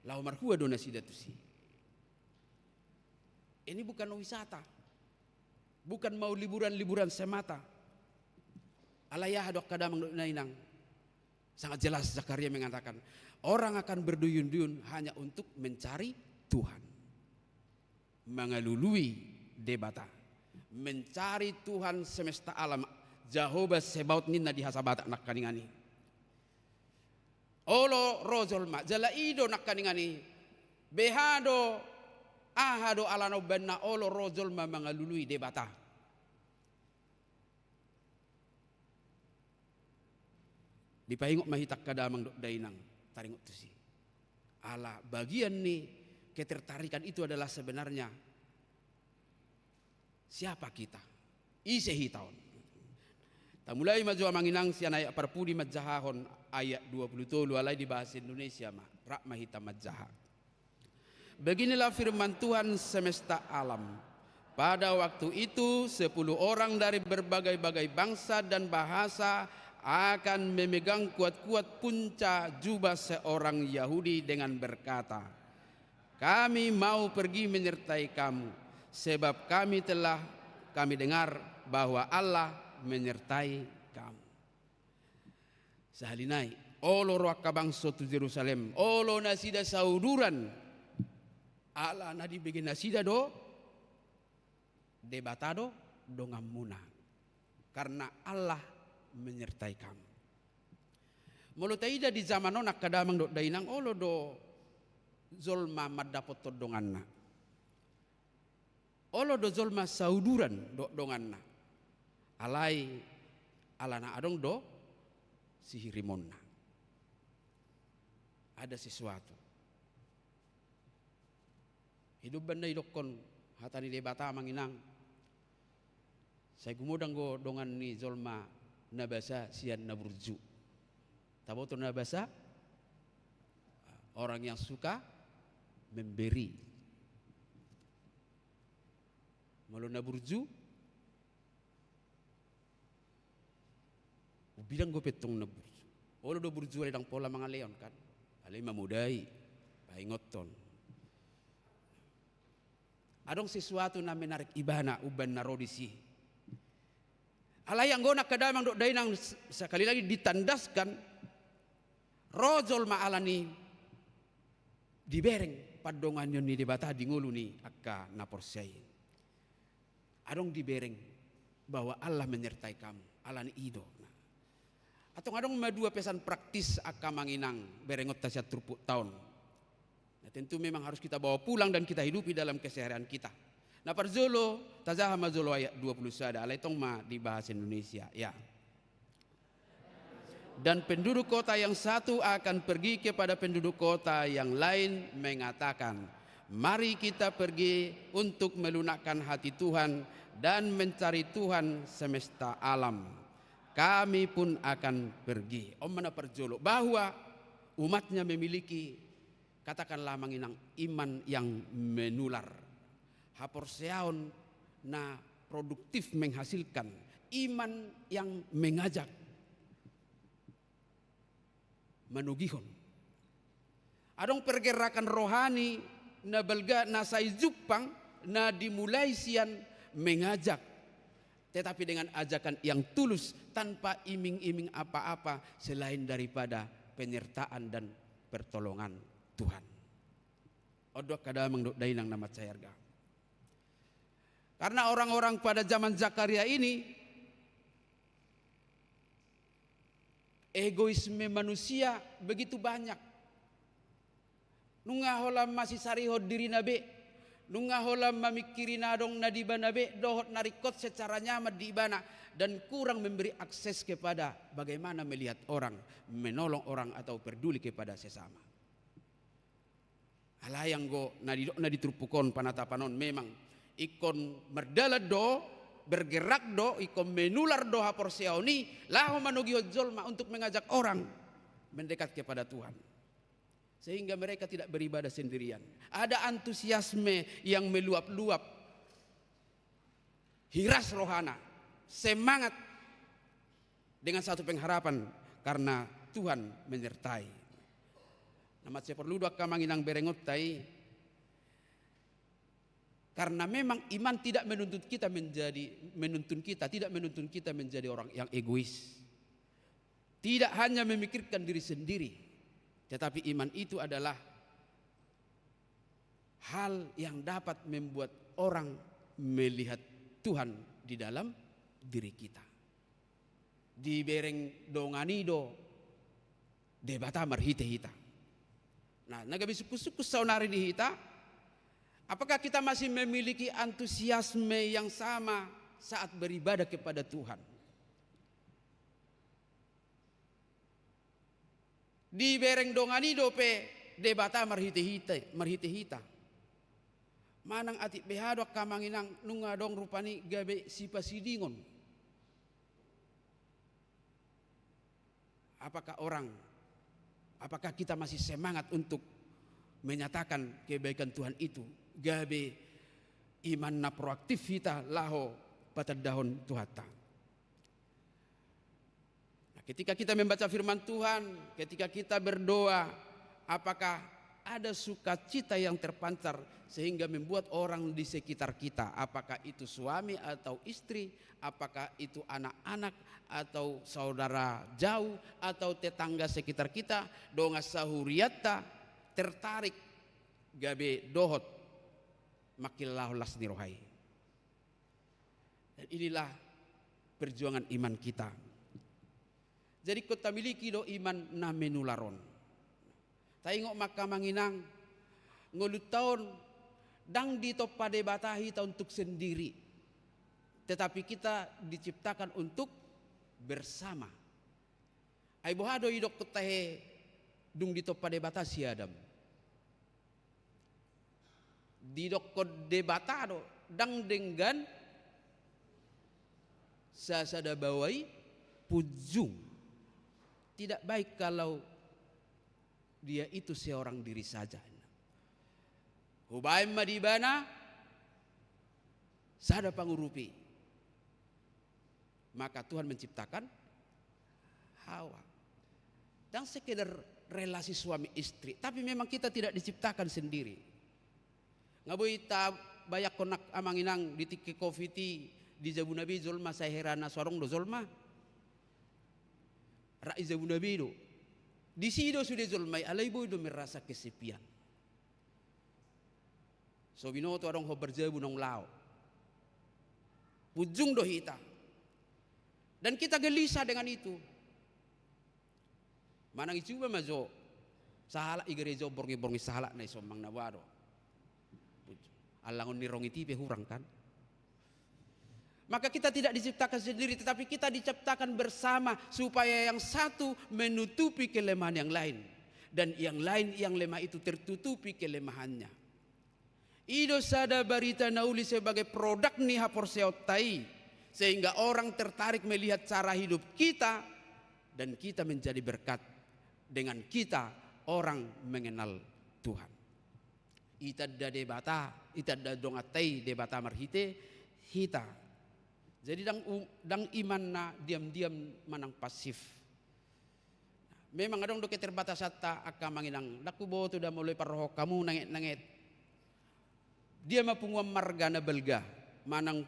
Laho marhua do nasida tusi. Ini bukan wisata. Bukan mau liburan-liburan semata. Alai aha do angka damang dohot dainang? Sangat jelas Zakaria mengatakan, orang akan berduyun-duyun hanya untuk mencari Tuhan. Mangalului Debata. Mencari Tuhan semesta alam, Jahowa Zebaot ninna di hasa Batak nangkaningan i. Olo ro jolma, jala i do nangkaningan i. Beha do, aha do alana umbahen na olo ro jolma mangalului Debata. Dipaingot ma hita angka damang dohot dainang, taringot tusi. Ala bagian ni ketertarikan itu adalah sebenarnya siapa kita? Ise hita on? Tamulai ma jo amang inang sian ayat parpudi manjahahon ayat dua puluh tolu, alai di bahasa Indonesia ma, rap ma hita manjaha. Beginilah firman Tuhan semesta alam. Pada waktu itu, sepuluh orang dari berbagai-bagai bangsa dan bahasa akan memegang kuat-kuat punca jubah seorang Yahudi dengan berkata, "Kami mau pergi menyertai kamu, sebab kami telah, kami dengar bahwa Allah menyertai kamu." Sahali nai, olo ro angka bangso tu Jerusalem, olo nasida sauduran, ala na dibege nasida do, Debata do donganmuna, karena Allah menyertai kamu. Molo taida di zaman on angka damang dohot dainang, olo do jolma mandapothon donganna. Olo do jolma sauduran dohot donganna. Alai alana adong do sihirimonna. Ada sesuatu. Hidup banda idokkon hata ni Debata amang inang. Sai gumodang do dongan ni jolma na basa sian na burju. Taboto na basa? Orang yang suka memberi. Molo na burju, umbilang dope tong na burju. Olo do burju alai ndang pola mangalehon kan. Alai mamodai, paingothon. Adong sesuatu na menarik ibana umbahen na ro disi. Alai anggo on angka damang dohot dainang, s-, sekali lagi ditandaskan, ro jolma ala ni dibereng pandonganion ni Debata di ngolu ni angka na porsea i. Adong dibereng bahwa Allah menyertai kamu, ala ni i do. Nah. Antong adong ma dua pesan praktis angka amang inang berengonta sian turpukta on. Nah, tentu memang harus kita bawa pulang dan kita hidupi dalam keseharian kita. Na parjolo, tajaha ma jolo ayat dua puluh sada, alai tong ma di bahasa Indonesia, ya. Dan penduduk kota yang satu akan pergi kepada penduduk kota yang lain mengatakan, "Mari kita pergi untuk melunakkan hati Tuhan dan mencari Tuhan semesta alam. Kami pun akan pergi." On ma na parjolo, bahwa umatnya memiliki, katakanlah amang inang, iman yang menular. Haporseaon na produktif menghasilkan, iman yang mengajak, manogihon. Adong pergerakan rohani na balga na sai jumpang na dimulai sian mengajak, tetapi dengan ajakan yang tulus tanpa iming-iming apa-apa selain daripada penyertaan dan pertolongan Tuhan. On do angka damang dohot dainang na mansai arga. Karena orang-orang pada zaman Zakaria ini egoisme manusia begitu banyak. Nunga holan masisarihon dirina be, Nunga holan mamingkiri na adong na di ibana be dohot na ringkot secara nyaman di ibana, dan kurang memberi akses kepada bagaimana melihat orang, menolong orang, atau peduli kepada sesama. Alai anggo na didok na di turpuk on, panatapan on memang ingkon mardalan do, bergerak do, ingkon menular do haporseaon i laho manogihon jolma untuk mengajak orang mendekat kepada Tuhan. Sehingga mereka tidak beribadah sendirian. Ada antusiasme yang meluap-luap. Hiras rohana, semangat dengan satu pengharapan karena Tuhan menyertai. Na mansai porlu do angka amang inang berengonta i, karena memang iman tidak menuntut kita menjadi, menuntun kita, tidak menuntun kita menjadi orang yang egois. Tidak hanya memikirkan diri sendiri, tetapi iman itu adalah hal yang dapat membuat orang melihat Tuhan di dalam diri kita. Dibereng dongan i do Debata marhite hita. Nah, na gabe sungkun-sungkun saonari di hita, apakah kita masih memiliki antusiasme yang sama saat beribadah kepada Tuhan? Dibereng dongan i dope Debata marhite hita, marhite hita. Manang atik beha do angka amang inang, nunga adong rupani gabe sipasidingon. Apakah orang, apakah kita masih semangat untuk menyatakan kebaikan Tuhan itu? Gabe iman na proaktif hita laho patandahon Tuhanta. Nah, ketika kita membaca firman Tuhan, ketika kita berdoa, apakah ada sukacita yang terpancar sehingga membuat orang di sekitar kita, apakah itu suami atau istri, apakah itu anak-anak atau saudara jauh atau tetangga sekitar kita, dongan sahuriatta, tertarik gabe dohot mangkilala las ni roha i. Dan inilah perjuangan iman kita. Jadi ingkon tamiliki do iman na menular on. Taingot ma angka amang inang, ngolunta on ndang ditompa Debata hita untuk sendiri, tetapi kita diciptakan untuk bersama. Ai boha do idokkon tahe dung ditompa Debata si Adam? Didokkon Debata do, ndang denggan sasada baoa i punjung. Tidak baik kalau dia itu seorang diri saja. Hubaen ma di ibana sada pangurupi. Maka Tuhan menciptakan Hawa. Ndang sekedar relasi suami istri, tapi memang kita tidak diciptakan sendiri. Nga boi tabayangkon angka amang inang, di tingki covid i, di jabuna be jolma sai hera na so adong do jolma. Rap di jabuna be do. Disi do sude jolma i, alai boi do merasa kesepian. So binoto adong hombar jabu naung laho. Punjung do hita. Dan kita gelisah dengan itu. Manang icuba ma jo sahalak i, gereja borngin-borngin sahalak na i, sombang na boha do. Allangon ni rongit i pe hurang kan. Maka kita tidak diciptakan sendiri, tetapi kita diciptakan bersama supaya yang satu menutupi kelemahan yang lain. Dan yang lain yang lemah itu tertutupi kelemahannya. I do sada barita na uli sebagai produk ni haporseaonta i, sehingga orang tertarik melihat cara hidup kita, dan kita menjadi berkat dengan kita orang mengenal Tuhan. Itanda Debata, itanda donganta i Debata marhite hita. Jadi ndang u-, ndang iman na diam-diam manang pasif. Memang adong do keterbatasanta angka amang inang, ndang huboto da molo iparrohahon hamu nanget-nanget. Dia ma punguan marga na balga manang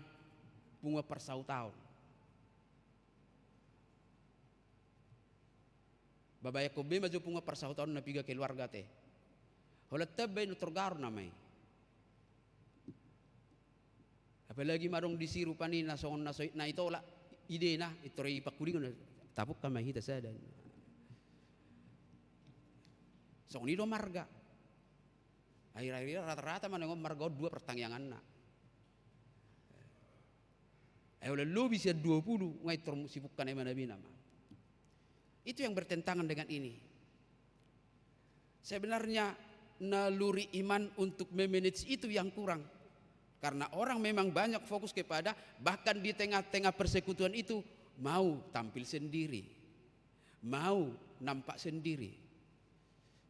punguan parsautaon. Babayangkon be ma jo punguan parsautaon na piga keluarga te. Holan tamba i, na torgar nama i. Apalagi ma adong disi rupani na songon na so, na itolak idena, intor i pangkulingon, tapungka ma hita sada. Songon i do marga. Akhir-akhir i rata-rata ma na ingot marga on dua partangianganna. Ai olo lobi sian dua pulu, nga i tor sipungka na i ma na bina ma. Itu yang bertentangan dengan ini. Sebenarnya naluri iman untuk memanage itu yang kurang. Karena orang memang banyak fokus kepada, bahkan di tengah-tengah persekutuan itu, mau tampil sendiri, mau nampak sendiri.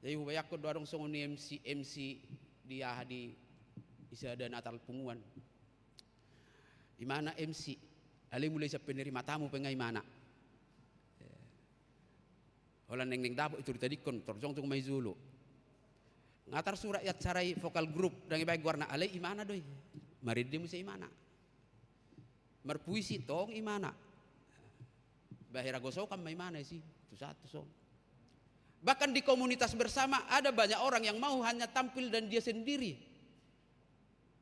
Jadi hubayangkon do adong songon i M C, M C di aha, di ise, ada Natal punguan. Imana M C, alai mulai sian penerima tamu pe nga imana. Holan naeng-naeng dapot i tor ditadingkon, tor jongjong ma i jolo. Nga tarsurat i acara i vokal grup, ndang dibaen goarna, alai imana do i. Marende muse imana. Marpuisi tong imana. Ba hera gosokan ma imana disi, tu sahat tu son. Bahkan di komunitas bersama ada banyak orang yang mau hanya tampil dan dia sendiri.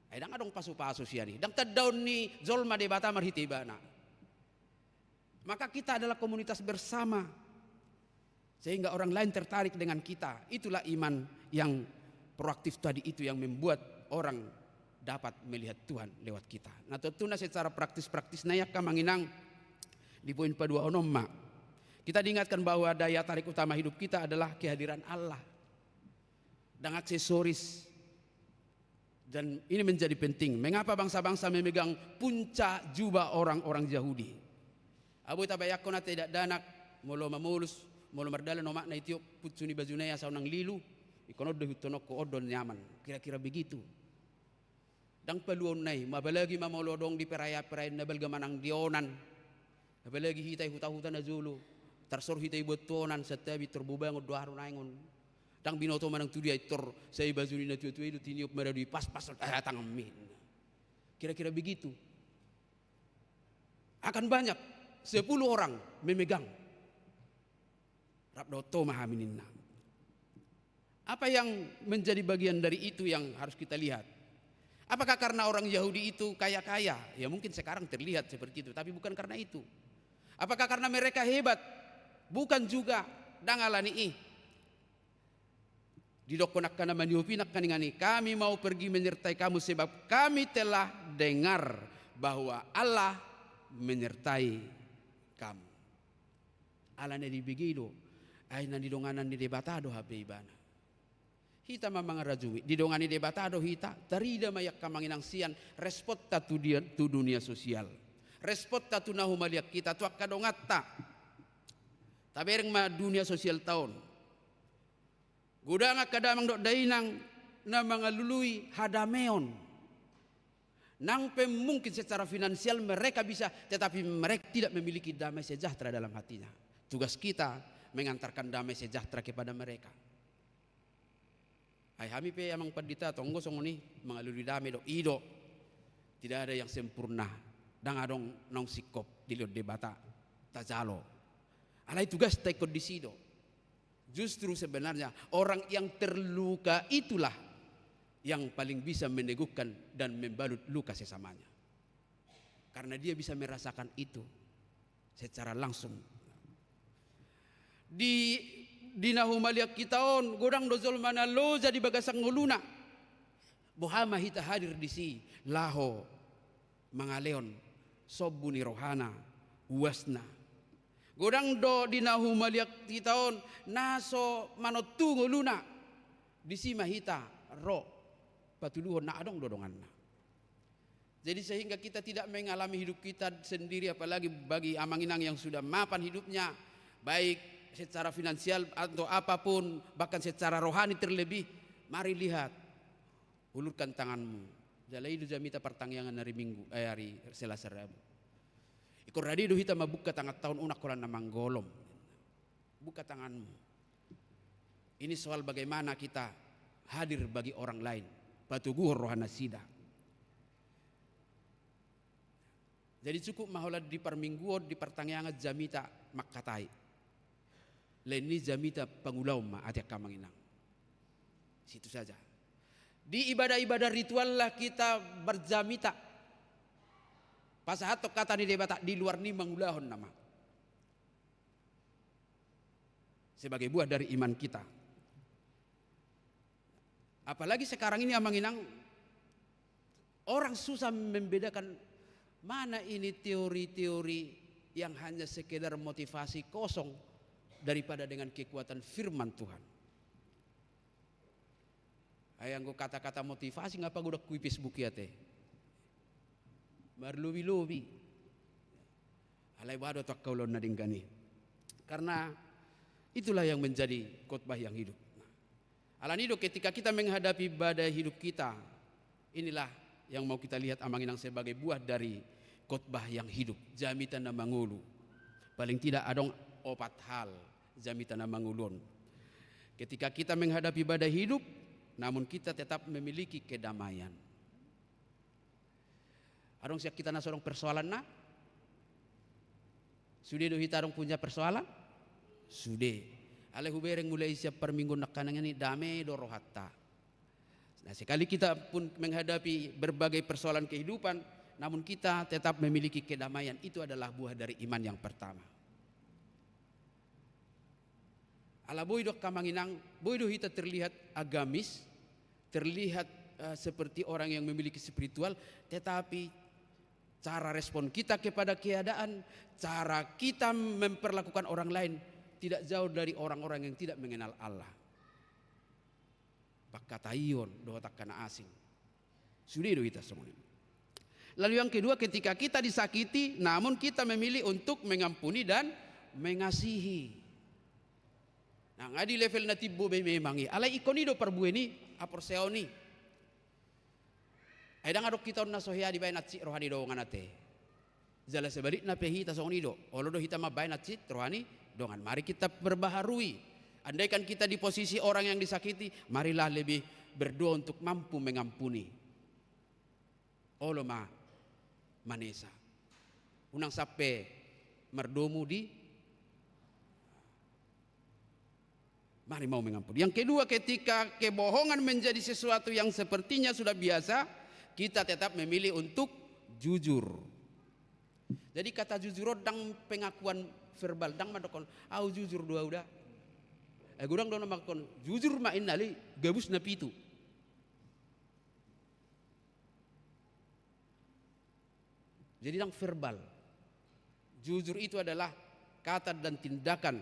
Ai ndang adong pasu-pasu sian i, ndang tandaon ni jolma Debata marhite ibana. Maka kita adalah komunitas bersama, sehingga orang lain tertarik dengan kita. Itulah iman yang proaktif tadi itu yang membuat orang dapat melihat Tuhan lewat kita. Nah, tentunya secara praktis-praktis, na i angka amang inang, di poin paduahon on ma kita diingatkan bahwa daya tarik utama hidup kita adalah kehadiran Allah. Ndang aksesoris. Dan ini menjadi penting. Mengapa bangsa-bangsa memegang punca juba orang-orang Yahudi? Ahu boi tabayangkon ate dakdanak, molo mamolus, molo mardalan omakna i tiop puncu ni bajuna i asa unang lilu, ingkon on do ihuthononku, on do nyaman. Kira-kira begitu. Ndang paluaonna i, apalagi ma molo adong di perayaan-perayaan na balga manang di onan. Apalagi hita i huta-huta na jolo, tarsor hita i buat tu onan, santabi tor bobangon do aha do naeng on. Ndang binoto manang tu dia i tor sai baju ni natua-tua i do tiniop maradu i, pas-pas, eh, tanganmi. Kira-kira begitu. Akan banyak sepuluh orang memegang. Rap dohot ho ma hami ninna. Apa yang menjadi bagian dari itu yang harus kita lihat? Apakah karena orang Yahudi itu kaya-kaya? Ya mungkin sekarang terlihat seperti itu, tapi bukan karena itu. Apakah karena mereka hebat? Bukan juga. Ndang alani i. Didokkon angka na maniop i nangkaningan i, kami mau pergi menyertai kamu sebab kami telah dengar bahwa Allah menyertai kamu. Alana dibege i do, ai na nidonganan ni Debata do hape ibana. Hita ma mangarajumi, didongani Debata do hita, tarida ma i angka amang inang sian responta tu dia, tu dunia sosial. Responta tu na humaliang hita, tu angka donganta. Tabereng ma dunia sosialta on. Godang angka damang dohot dainang na mangalului hadameon. Nang pe mungkin secara finansial mereka bisa, tetapi mereka tidak memiliki damai sejahtera dalam hatinya. Tugas kita mengantarkan damai sejahtera kepada mereka. Ai hami pe amang pandita tonggo songon i, mangalului dame do, i do. Tidak ada yang sempurna. Ndang adong naung singkop dilehon Debata tajalo. Alai tugasta ingkon disi do. Justru sebenarnya orang yang terluka itulah yang paling bisa meneguhkan dan membalut luka sesamanya. Karena dia bisa merasakan itu secara langsung. Di, di na humaliang hita on, godang do jolma na loja di bagasan ngoluna. Boha ma hita hadir disi, laho mangalehon sombu ni rohana, uasna. Godang do di na humaliang hita on, na so manontu ngoluna. Disi ma hita ro, patuluhon na adong do donganna. Jadi sehingga kita tidak mengalami hidup kita sendiri, apalagi bagi amang inang yang sudah mapan hidupnya, baik secara finansial atau apapun, bahkan secara rohani terlebih. Mari lihat, ulurkan tanganmu. Jala i do jamita partangiangan hari Minggu, eh, hari Selasa Rabu. Ingkon rade do hita mambuka tanganta on, unang holan na manggolom. Buka tanganmu. Ini soal bagaimana kita hadir bagi orang lain. Patoguhon rohanasida. Jadi cukup ma holan di parmingguon, di partangiangan jamita mangkatai. Lain ni jamita pangulaon ma ate angka amang inang. Situ saja. Di ibadah-ibadah ritual lah kita berjamita. Pasahathon hata ni Debata, di luar ni mangulahon nama. Sebagai buah dari iman kita. Apalagi sekarang ini, Amang Inang, orang susah membedakan mana ini teori-teori yang hanya sekedar motivasi kosong daripada dengan kekuatan firman Tuhan. Ai anggo kata-kata motivasi nga pagodangku i Facebook i ate. Marlobi-lobi. Alai boha do tu angka ulaon na denggan i. Karena itulah yang menjadi khotbah yang hidup. Alani do, ketika kita menghadapi badai hidup kita, inilah yang mau kita lihat, Amang Inang, sebagai buah dari khotbah yang hidup, jamita na mangolu. Paling tidak adong opat hal jamita na mangolu on. Ketika kita menghadapi badai hidup, namun kita tetap memiliki kedamaian. Adong sian hita na so adong persoalanna? Sude do hita adong punya persoalan? Sude. Alai hubereng mulai sian parmingguon nangkaning i, dame do rohanta. Nah, sekali kita pun menghadapi berbagai persoalan kehidupan, namun kita tetap memiliki kedamaian. Itu adalah buah dari iman yang pertama. Ala boi do, Amang Inang, boi do hita terlihat agamis, terlihat, eh, seperti orang yang memiliki spiritual, tetapi cara respon kita kepada keadaan, cara kita memperlakukan orang lain tidak jauh dari orang-orang yang tidak mengenal Allah. Pangkataion dohot angka na asing. Sude do hita songon i. Lalu yang kedua, ketika kita disakiti, namun kita memilih untuk mengampuni dan mengasihi. Nah, nga di level na timbo be memang i. Alai ingkon i do parbue ni haporseaon i. Ai ndang adong hita on na so hea dibaen hansit roha ni dongan ate. Jala sebalikna pe hita songon i do, olo do hita mambaen hansit roha ni dongan. Mari kita perbaharui. Andaikan kita di posisi orang yang disakiti, marilah lebih berdoa untuk mampu mengampuni. Olo ma manesa. Unang sampe mardomu di Mari mau mengampuni. Yang kedua, ketika kebohongan menjadi sesuatu yang sepertinya sudah biasa, kita tetap memilih untuk jujur. Jadi kata jujur on ndang pengakuan verbal, ndang mandok on, "Au jujur do au da." Eh, godang do na mandok on, "Jujur ma inna li gabus na pitu." Jadi ndang verbal. Jujur itu adalah kata dan tindakan.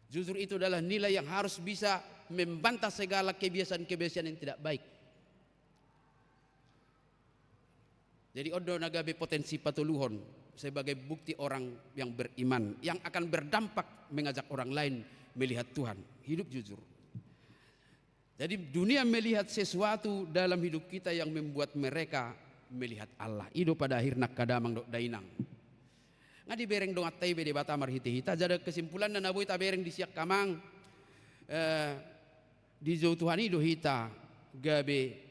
Jujur itu adalah nilai yang harus bisa membantah segala kebiasaan-kebiasaan yang tidak baik. Jadi on do na gabe potensi patoluhon sebagai bukti orang yang beriman, yang akan berdampak mengajak orang lain melihat Tuhan, hidup jujur. Jadi dunia melihat sesuatu dalam hidup kita yang membuat mereka melihat Allah. I do pada akhirna angka damang dohot dainang. Nga dibereng donganta i be Debata marhite hita, jadi kesimpulanna na boi tabereng di sian Amang, eh, dijou Tuhan i do hita gabe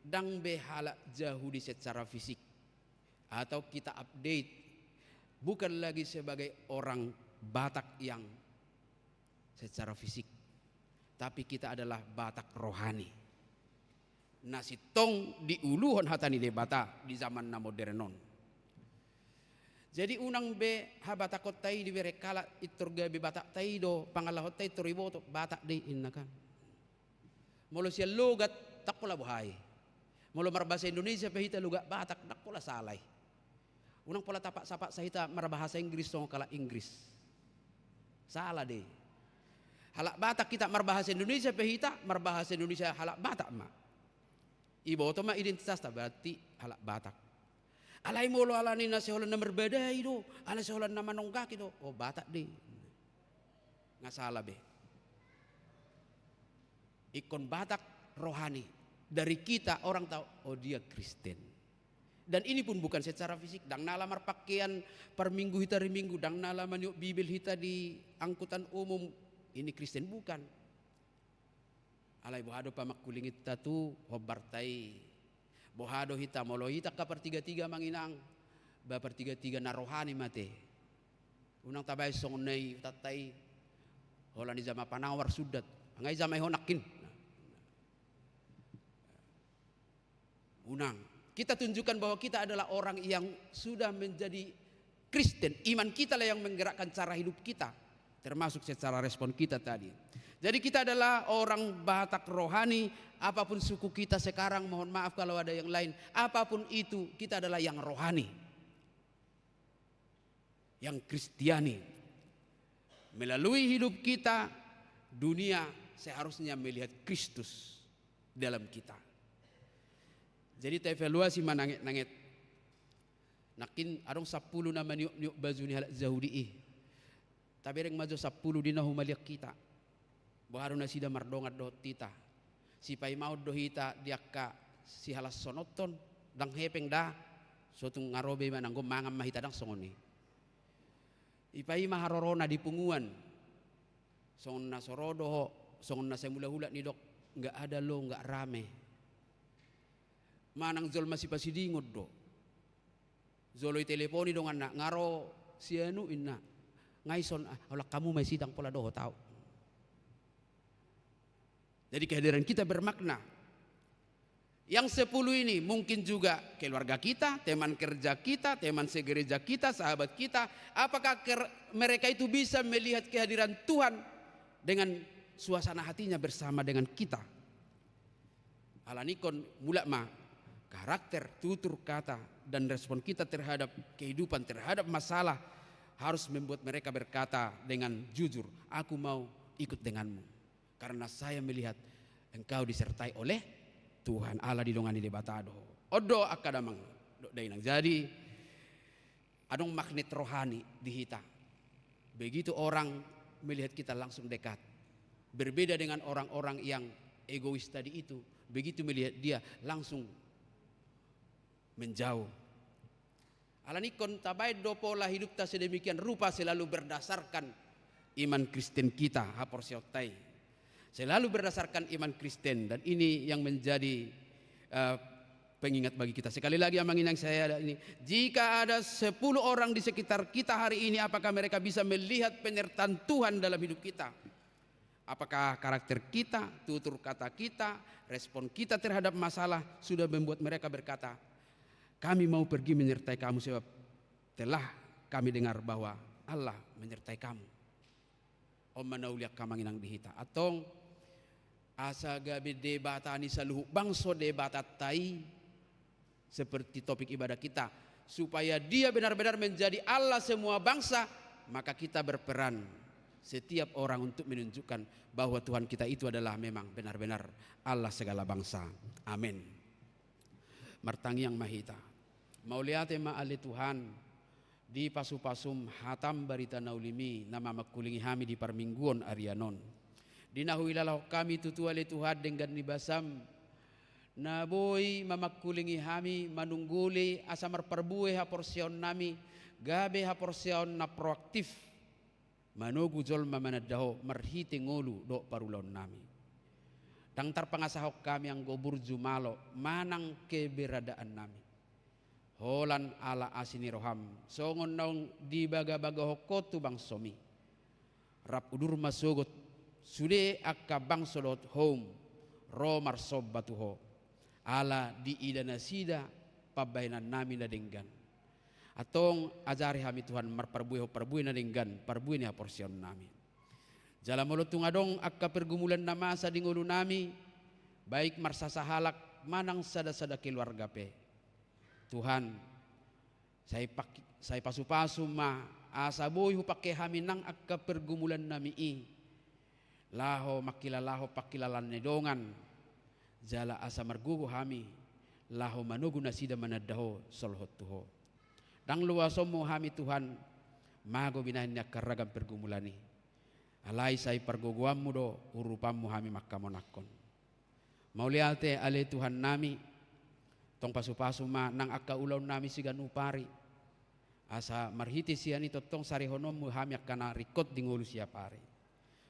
ndang be halak Jahudi secara fisik, atau kita update bukan lagi sebagai orang Batak yang secara fisik, tapi kita adalah Batak rohani na sintong diuluhon hata ni Debata di zaman na modern on. Jadi unang be habatakonta i dibereng halak, pintor gabe Batakta i do, pangalahonta i pintor diboto, Batak do i inna kan. Molo sian logat ndang pola boha i. Molo marbahasa Indonesia pe hita logat Batak ndang pola sala i. Unang pola tapaksa-paksa hita marbahasa Inggris songon halak Inggris. Sala do i. Halak Batak hita marbahasa Indonesia pe hita, marbahasa Indonesia halak Batak ma. Iboto ma identitasta, berarti halak Batak. Alai molo ala ni na siholan na marbadai do, ala siholan na manonggaki do, o Batak do i. Nga sala be. Ingkon Batak rohani. Dari kita orang tahu, oh, dia Kristen. Dan ini pun bukan secara fisik, ndang na ala marpakean parminggu hita ari Minggu, ndang na ala maniop Bibel hita di angkutan umum, ini Kristen, bukan. Alai boha do pamangkulinginta tu hombarta i? Boha do hita molo hita angka partiga-tiga, Amang Inang? Ba partiga-tiga na rohani ma ate. Unang tabaen songon na i hutanta i, holan i jama panawar sundat, nga i jama i ho nangkin. Unang. Kita tunjukkan bahwa kita adalah orang yang sudah menjadi Kristen. Iman kita lah yang menggerakkan cara hidup kita, termasuk secara respon kita tadi. Jadi kita adalah orang Batak rohani, apapun suku kita sekarang, mohon maaf kalau ada yang lain, apapun itu, kita adalah yang rohani, yang Kristiani. Melalui hidup kita, dunia seharusnya melihat Kristus dalam kita. Jadi taevaluasi ma nanget-nanget. Nangkin adong sampulu na maniop-niop baju ni halak Jahudi i. Tabereng ma jo sampulu di na humaliang hita. Boha do nasida mardongan dohot hita. Sipaimaon do hita di angka sihalashononhon, ndang hepeng da. So tung nga ro be i, manang mangan ma hita ndang songon i. Ipaima harorona di punguan. Songon na so ro do ho, songon na sai mulak-ulak nidok, nggak ada lo, nggak rame. Manang jolma sipasidingon do. Jolo iteleponi donganna, nga ro si anu inna. Nga ison, ah, holan hamu ma i, sidang pola dohot au. Jadi kehadiran kita bermakna. Yang sepuluh ini mungkin juga keluarga kita, teman kerja kita, teman segereja kita, sahabat kita. Apakah ker-, mereka itu bisa melihat kehadiran Tuhan dengan suasana hatinya bersama dengan kita? Alani ingkon mulak ma karakter, tutur kata, dan respon kita terhadap kehidupan, terhadap masalah harus membuat mereka berkata dengan jujur, "Aku mau ikut denganmu, karena saya melihat engkau disertai oleh Tuhan Allah, didongani Debata do." On do angka damang dohot dainang. Jadi adong magnet rohani di hita. Begitu orang melihat kita langsung dekat. Berbeda dengan orang-orang yang egois tadi itu, begitu melihat dia langsung menjauh. Alani ingkon tabaen do pola hidupta sedemikian rupa selalu berdasarkan iman Kristen kita, haporseaonta i. Selalu berdasarkan iman Kristen, dan ini yang menjadi, eh, pengingat bagi kita. Sekali lagi, amang inang saya ini, jika ada sepuluh orang di sekitar kita hari ini, apakah mereka bisa melihat penyertaan Tuhan dalam hidup kita? Apakah karakter kita, tutur kata kita, respon kita terhadap masalah sudah membuat mereka berkata, "Kami mau pergi menyertai kamu, sebab telah kami dengar bahwa Allah menyertai kamu"? On ma na uli, angka amang inang, di hita. Antong, asa gabe Debata ni saluhut bangso Debatanta i, seperti topik ibadah kita, supaya Dia benar-benar menjadi Allah semua bangsa, maka kita berperan setiap orang untuk menunjukkan bahwa Tuhan kita itu adalah memang benar-benar Allah segala bangsa. Amin. Martangiang ma hita. Mauliate ma, ale Tuhan, di pasu-pasum hatam barita na uli-Mi na mamangkulingi hami di parmingguon arian on. Di na huilalahon hami tutu, ale Tuhan, denggan ni basaM na boi mamangkulingi hami, manungguli asa marparbue haporseaonnami, gabe haporseaon na proaktif, manogu jolma mananda Ho marhite ngolu dohot parulaonnami. Ndang tarpangasahon hami anggo burju, malo, manang keberadaannami. Holan ala asi ni rohaM, songon naung dibagabagahon Ho tu bangsoMi, rap udur ma sogot sude angka bangso dohot houm ro marsomba tu Ho, ala diida nasida pambahenannami na denggan. Antong ajari hami, Tuhan, marparbuehon parbue na denggan, parbue ni haporseaonnami. Jala molo tung adong angka pergumulan na masa di ngolunami, baik marsasahalak manang sada-sada keluarga pe, Tuhan, sai pak-, sai pasu-pasu ma, asa boi hupangke hami nang angka pergumulannami i laho mangkilalahon pangkilalaan ni dongan, jala asa margogo hami laho manogu nasida mananda Ho, solhot tu Ho. Ndang luasonmu hami, Tuhan, mago binahen ni angka ragam pergumulan i. Alai sai pargogoanmu do urupanmu hami mangkamonangkon. Mauliate, ale Tuhannami, tong pasu-pasu ma nang angka ulaonnami siganup ari, asa marhite sian i tongtong sarihononmu hami angka na ringkot di ngolu siap ari.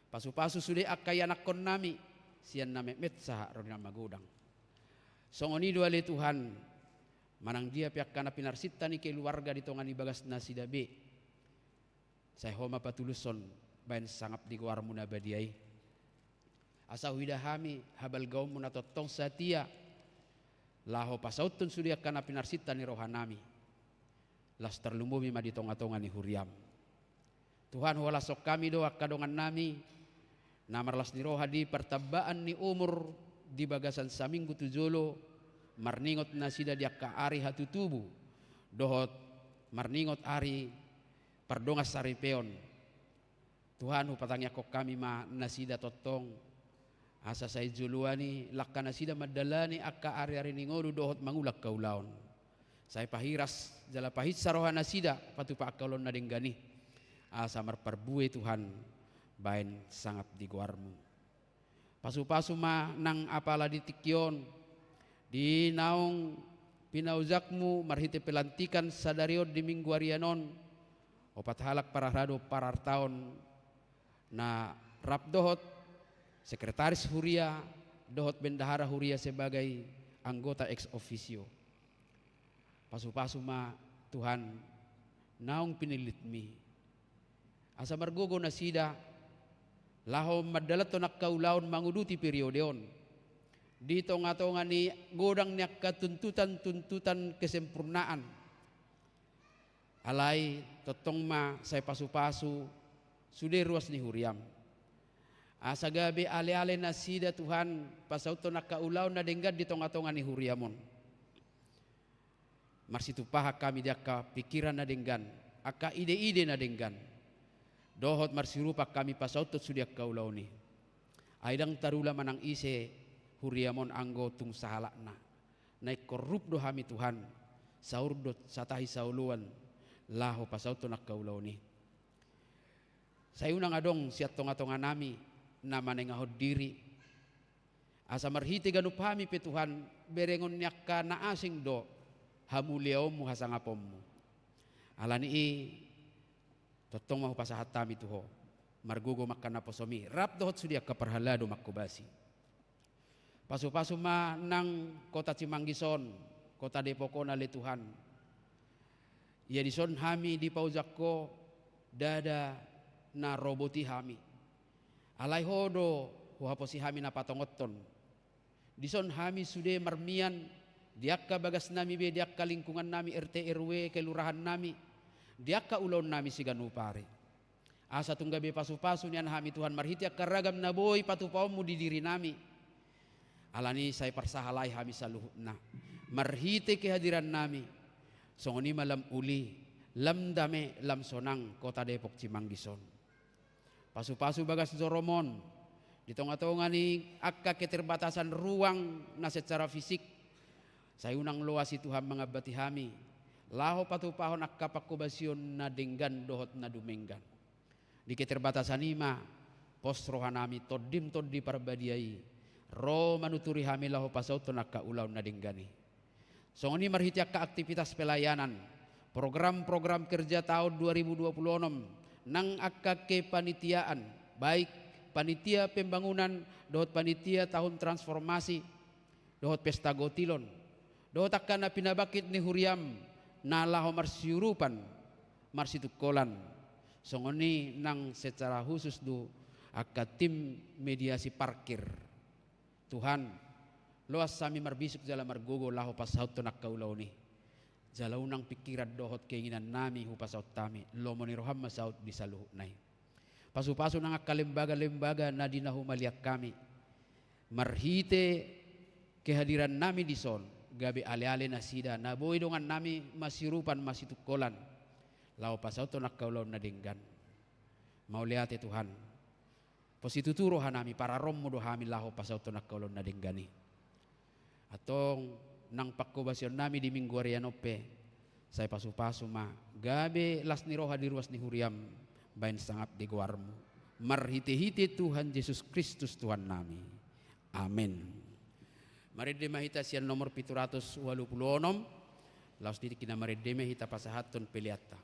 Pasu-pasu sude angka ianakkonnami, sian na metmet sahat ro di na magodang. Songon i do, ale Tuhan, manang dia pe angka na pinarsinta ni keluarga di tonga ni bagasnasida be, sai Ho ma patulushon bahen sangap di goarmu na badia i. Asa huida hami habalgaonmu na tongtong satia, laho pasauthon sude angka na pinarsinta ni rohanami, laos tarlumobi ma di tonga-tonga ni huriam. Tuhan, huhalashon hami do angka dongannami, Na marlas ni roha di partambaan ni umur di bagasan saminggu tu jolo, marningot nasida di angka ari hatutubu, dohot marningot ari pardongansaripeon. Tuhan, hupatangiangkon hami ma nasida tongtong, asa sai joloan i langka nasida mandalani angka ari-ari ni ngolu dohot mangula angka ulaon. Sai pahiras jala pahinsa roha nasida patupa angka ulaon na denggan i, asa marparbue Tuhan baen sangap di goarmu. Pasu-pasu ma nang apala di tingki on, di naung pinaojakmu marhite pelantikan sadari on di Minggu arian on, opat halak parhalado parartaon na rap dohot sekretaris huria dohot bendahara huria sebagai anggota ex officio. Pasu-pasu ma Tuhan naung pinillitmi, asa margogo nasida laho mandalanhon angka ulaon manguduti periode on di tonga-tonga ni godang ni angka tuntutan-tuntutan kesempurnaan. Alai tongtong ma sai pasu-pasu sude ruas ni huriam, asa gabe ale-ale nasida Tuhan pasauthon angka ulaon na denggan di tonga-tonga ni huriam on. Marsitumpahan hami di angka pikiran na denggan, angka ide-ide na denggan, dohot marsiurupan hami pasauthon sude angka ulaon i. Ai ndang tarula manang ise huriam on anggo tung sahalakna. Na ingkon rup do hami Tuhan, saur do satahi saoloan, laho pasauthon angka ulaon i. Sai unang adong sian tonga-tonga nami na manengahon diri, asa marhite ganup hami pe Tuhan, berengon ni angka na asing do hamuliaonmu, hasangaponmu. Alani i, tongtong ma hupasahat hami tu Ho, margogo ma angka naposomi rap dohot sude angka parhalado manghobasi. Pasu-pasu ma nang kota Cimanggis on, kota Depok on ale Tuhan. Ia dison hami dipaojak Ho, ndada na roboti hami. Alai Ho do huhaposi hami na patongothon. Dison hami sude marmian, di angka bagas nami be, di angka lingkungan nami, R T R W, kelurahan nami, di angka ulaon nami siganup ari. Asa tung gabe pasu-pasu nian hami Tuhan marhite angka ragam na boi patupaonmu di diri nami. Alani i sai parsahalai hami saluhutna marhite kehadiran nami. Songon i ma lam uli, lam dame, lam sonang kota Depok Cimanggis on. Pasu-pasu bagas jorom on, di tonga-tonga ni angka keterbatasan ruang na secara fisik, sai unang loas i Tuhan mangambati hami, laho patupahon angka panghobasion na denggan dohot na dumenggan. Di keterbatasan i ma pos roha nami Tondim Tondi Parbadia i, ro manuturi hami laho pasauthon angka ulaon na denggan i. Songon i marhite angka aktivitas pelayanan, program-program kerja tahun dua ribu dua puluh enam, nang angka kepanitiaan, baik panitia pembangunan dohot panitia tahun transformasi, dohot pesta gotilon, dohot angka na pinabangkit ni huriam na laho marsiurupan, marsitungkolan. Songon i nang secara khusus do angka tim mediasi parkir. Tuhan, loas hami marbisuk jala margogo laho pasauthon angka ulaon i. Jala unang pingkiran dohot keinginan nami hupasaut hami, lomo ni roham ma saut di saluhutna i. Pasu-pasu nang angka lembaga-lembaga na di na humaliang hami. Marhite kehadiran nami dison, gabe ale-ale nasida, na boi dongan nami masiurupan, masitungkolan, laho pasauthon angka ulaon na denggan. Mauliate Tuhan. Positutu roha nami, pararonmu do hami laho pasauthon angka ulaon na denggan i. Antong nang panghobasion nami di Minggu arian on pe, sai pasu-pasu ma, gabe las ni roha di ruas ni huriam, baen sangap di goarmu. Marhite-hite Tuhan Jesus Kristus Tuhan nami. Amen. Marende ma hita sian nomor pitu ratus ualu pulu onom, laos di tingki na marende ma hita pasahathon peleanta.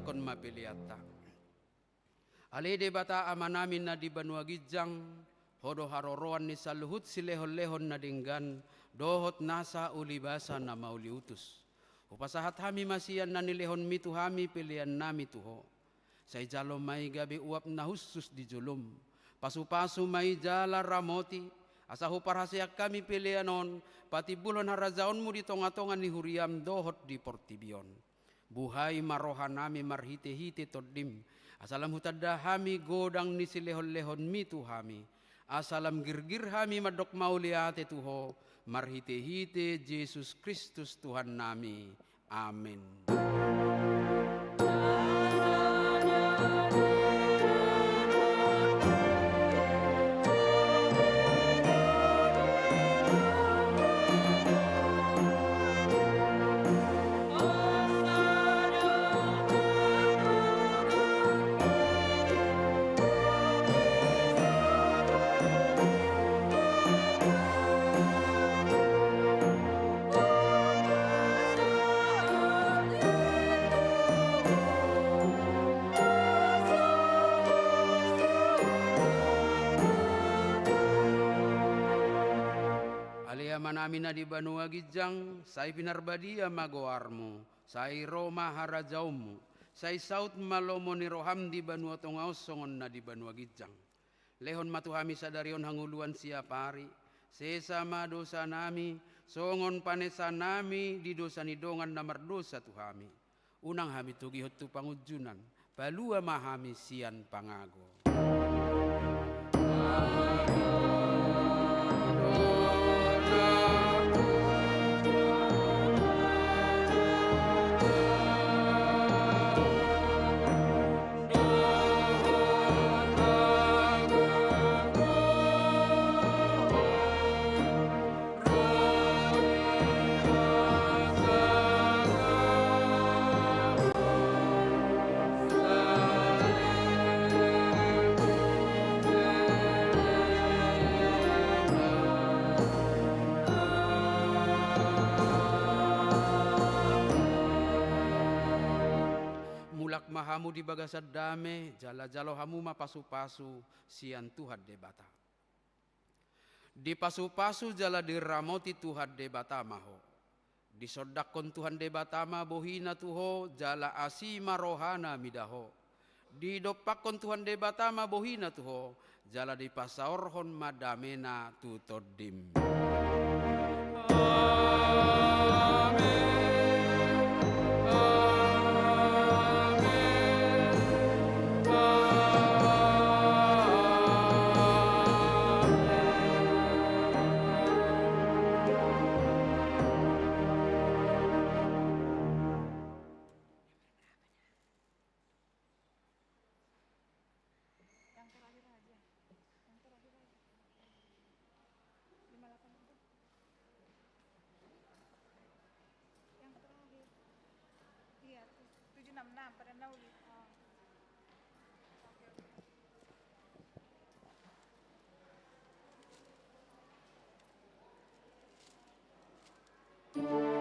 Kon ma peleanta. Ale Debata Amanami na di banua ginjang, Ho do haroroan ni saluhut silehonlehon na denggan dohot nasa ulibasa na mauliutus. Hupasahat hami ma sian na nilehonMi tu hami peleannami tu Ho. Sai jalo ma i gabe uap na hushus di jolom. Pasupasu ma i jala ramoti, asa huparhaseang hami pelean on patimbulhon harajaonMu di tongatonga ni huriaM dohot di portibi on. Buhai ma rohanami marhitehite TondiM, asa lam hutanda hami godang ni silehonlehonMi tu hami, asa lam girgir hami mandok mauliate tu Ho, marhitehite Jesus Kristus Tuhannami. Amen. Ale Amanami na di banua ginjang, sai pinarbadia ma goarMu, sai ro ma harajaonMu, sai saut ma lomo ni rohaM di banua tonga on songon na di banua ginjang. Lehon ma tu hami sadari on hangoluan siapari, sesa ma dosanami, songon panesanami di dosa ni dongan na mardosa tu hami. Unang hami togihon tu pangunjunan, palua ma hami sian pangago. Mulak ma hamu di bagasan dame, jala jalo hamu ma pasupasu sian Tuhan Debata. Dipasupasu jala diramoti Tuhan Debata ma ho. Disondangkon Tuhan Debata ma bohiNa tu ho, jala asi ma rohaNa mida ho. Didompakkon Tuhan Debata ma bohiNa tu ho, jala dipasaorhon ma dameNa tu tondim. Amen. Amen. Amen. Yang terakhir aja. Yang terakhir aja. Lima delapan itu. Yang terakhir. Iya, tujuh enam enam pada nauli. Oh. Oke, oke.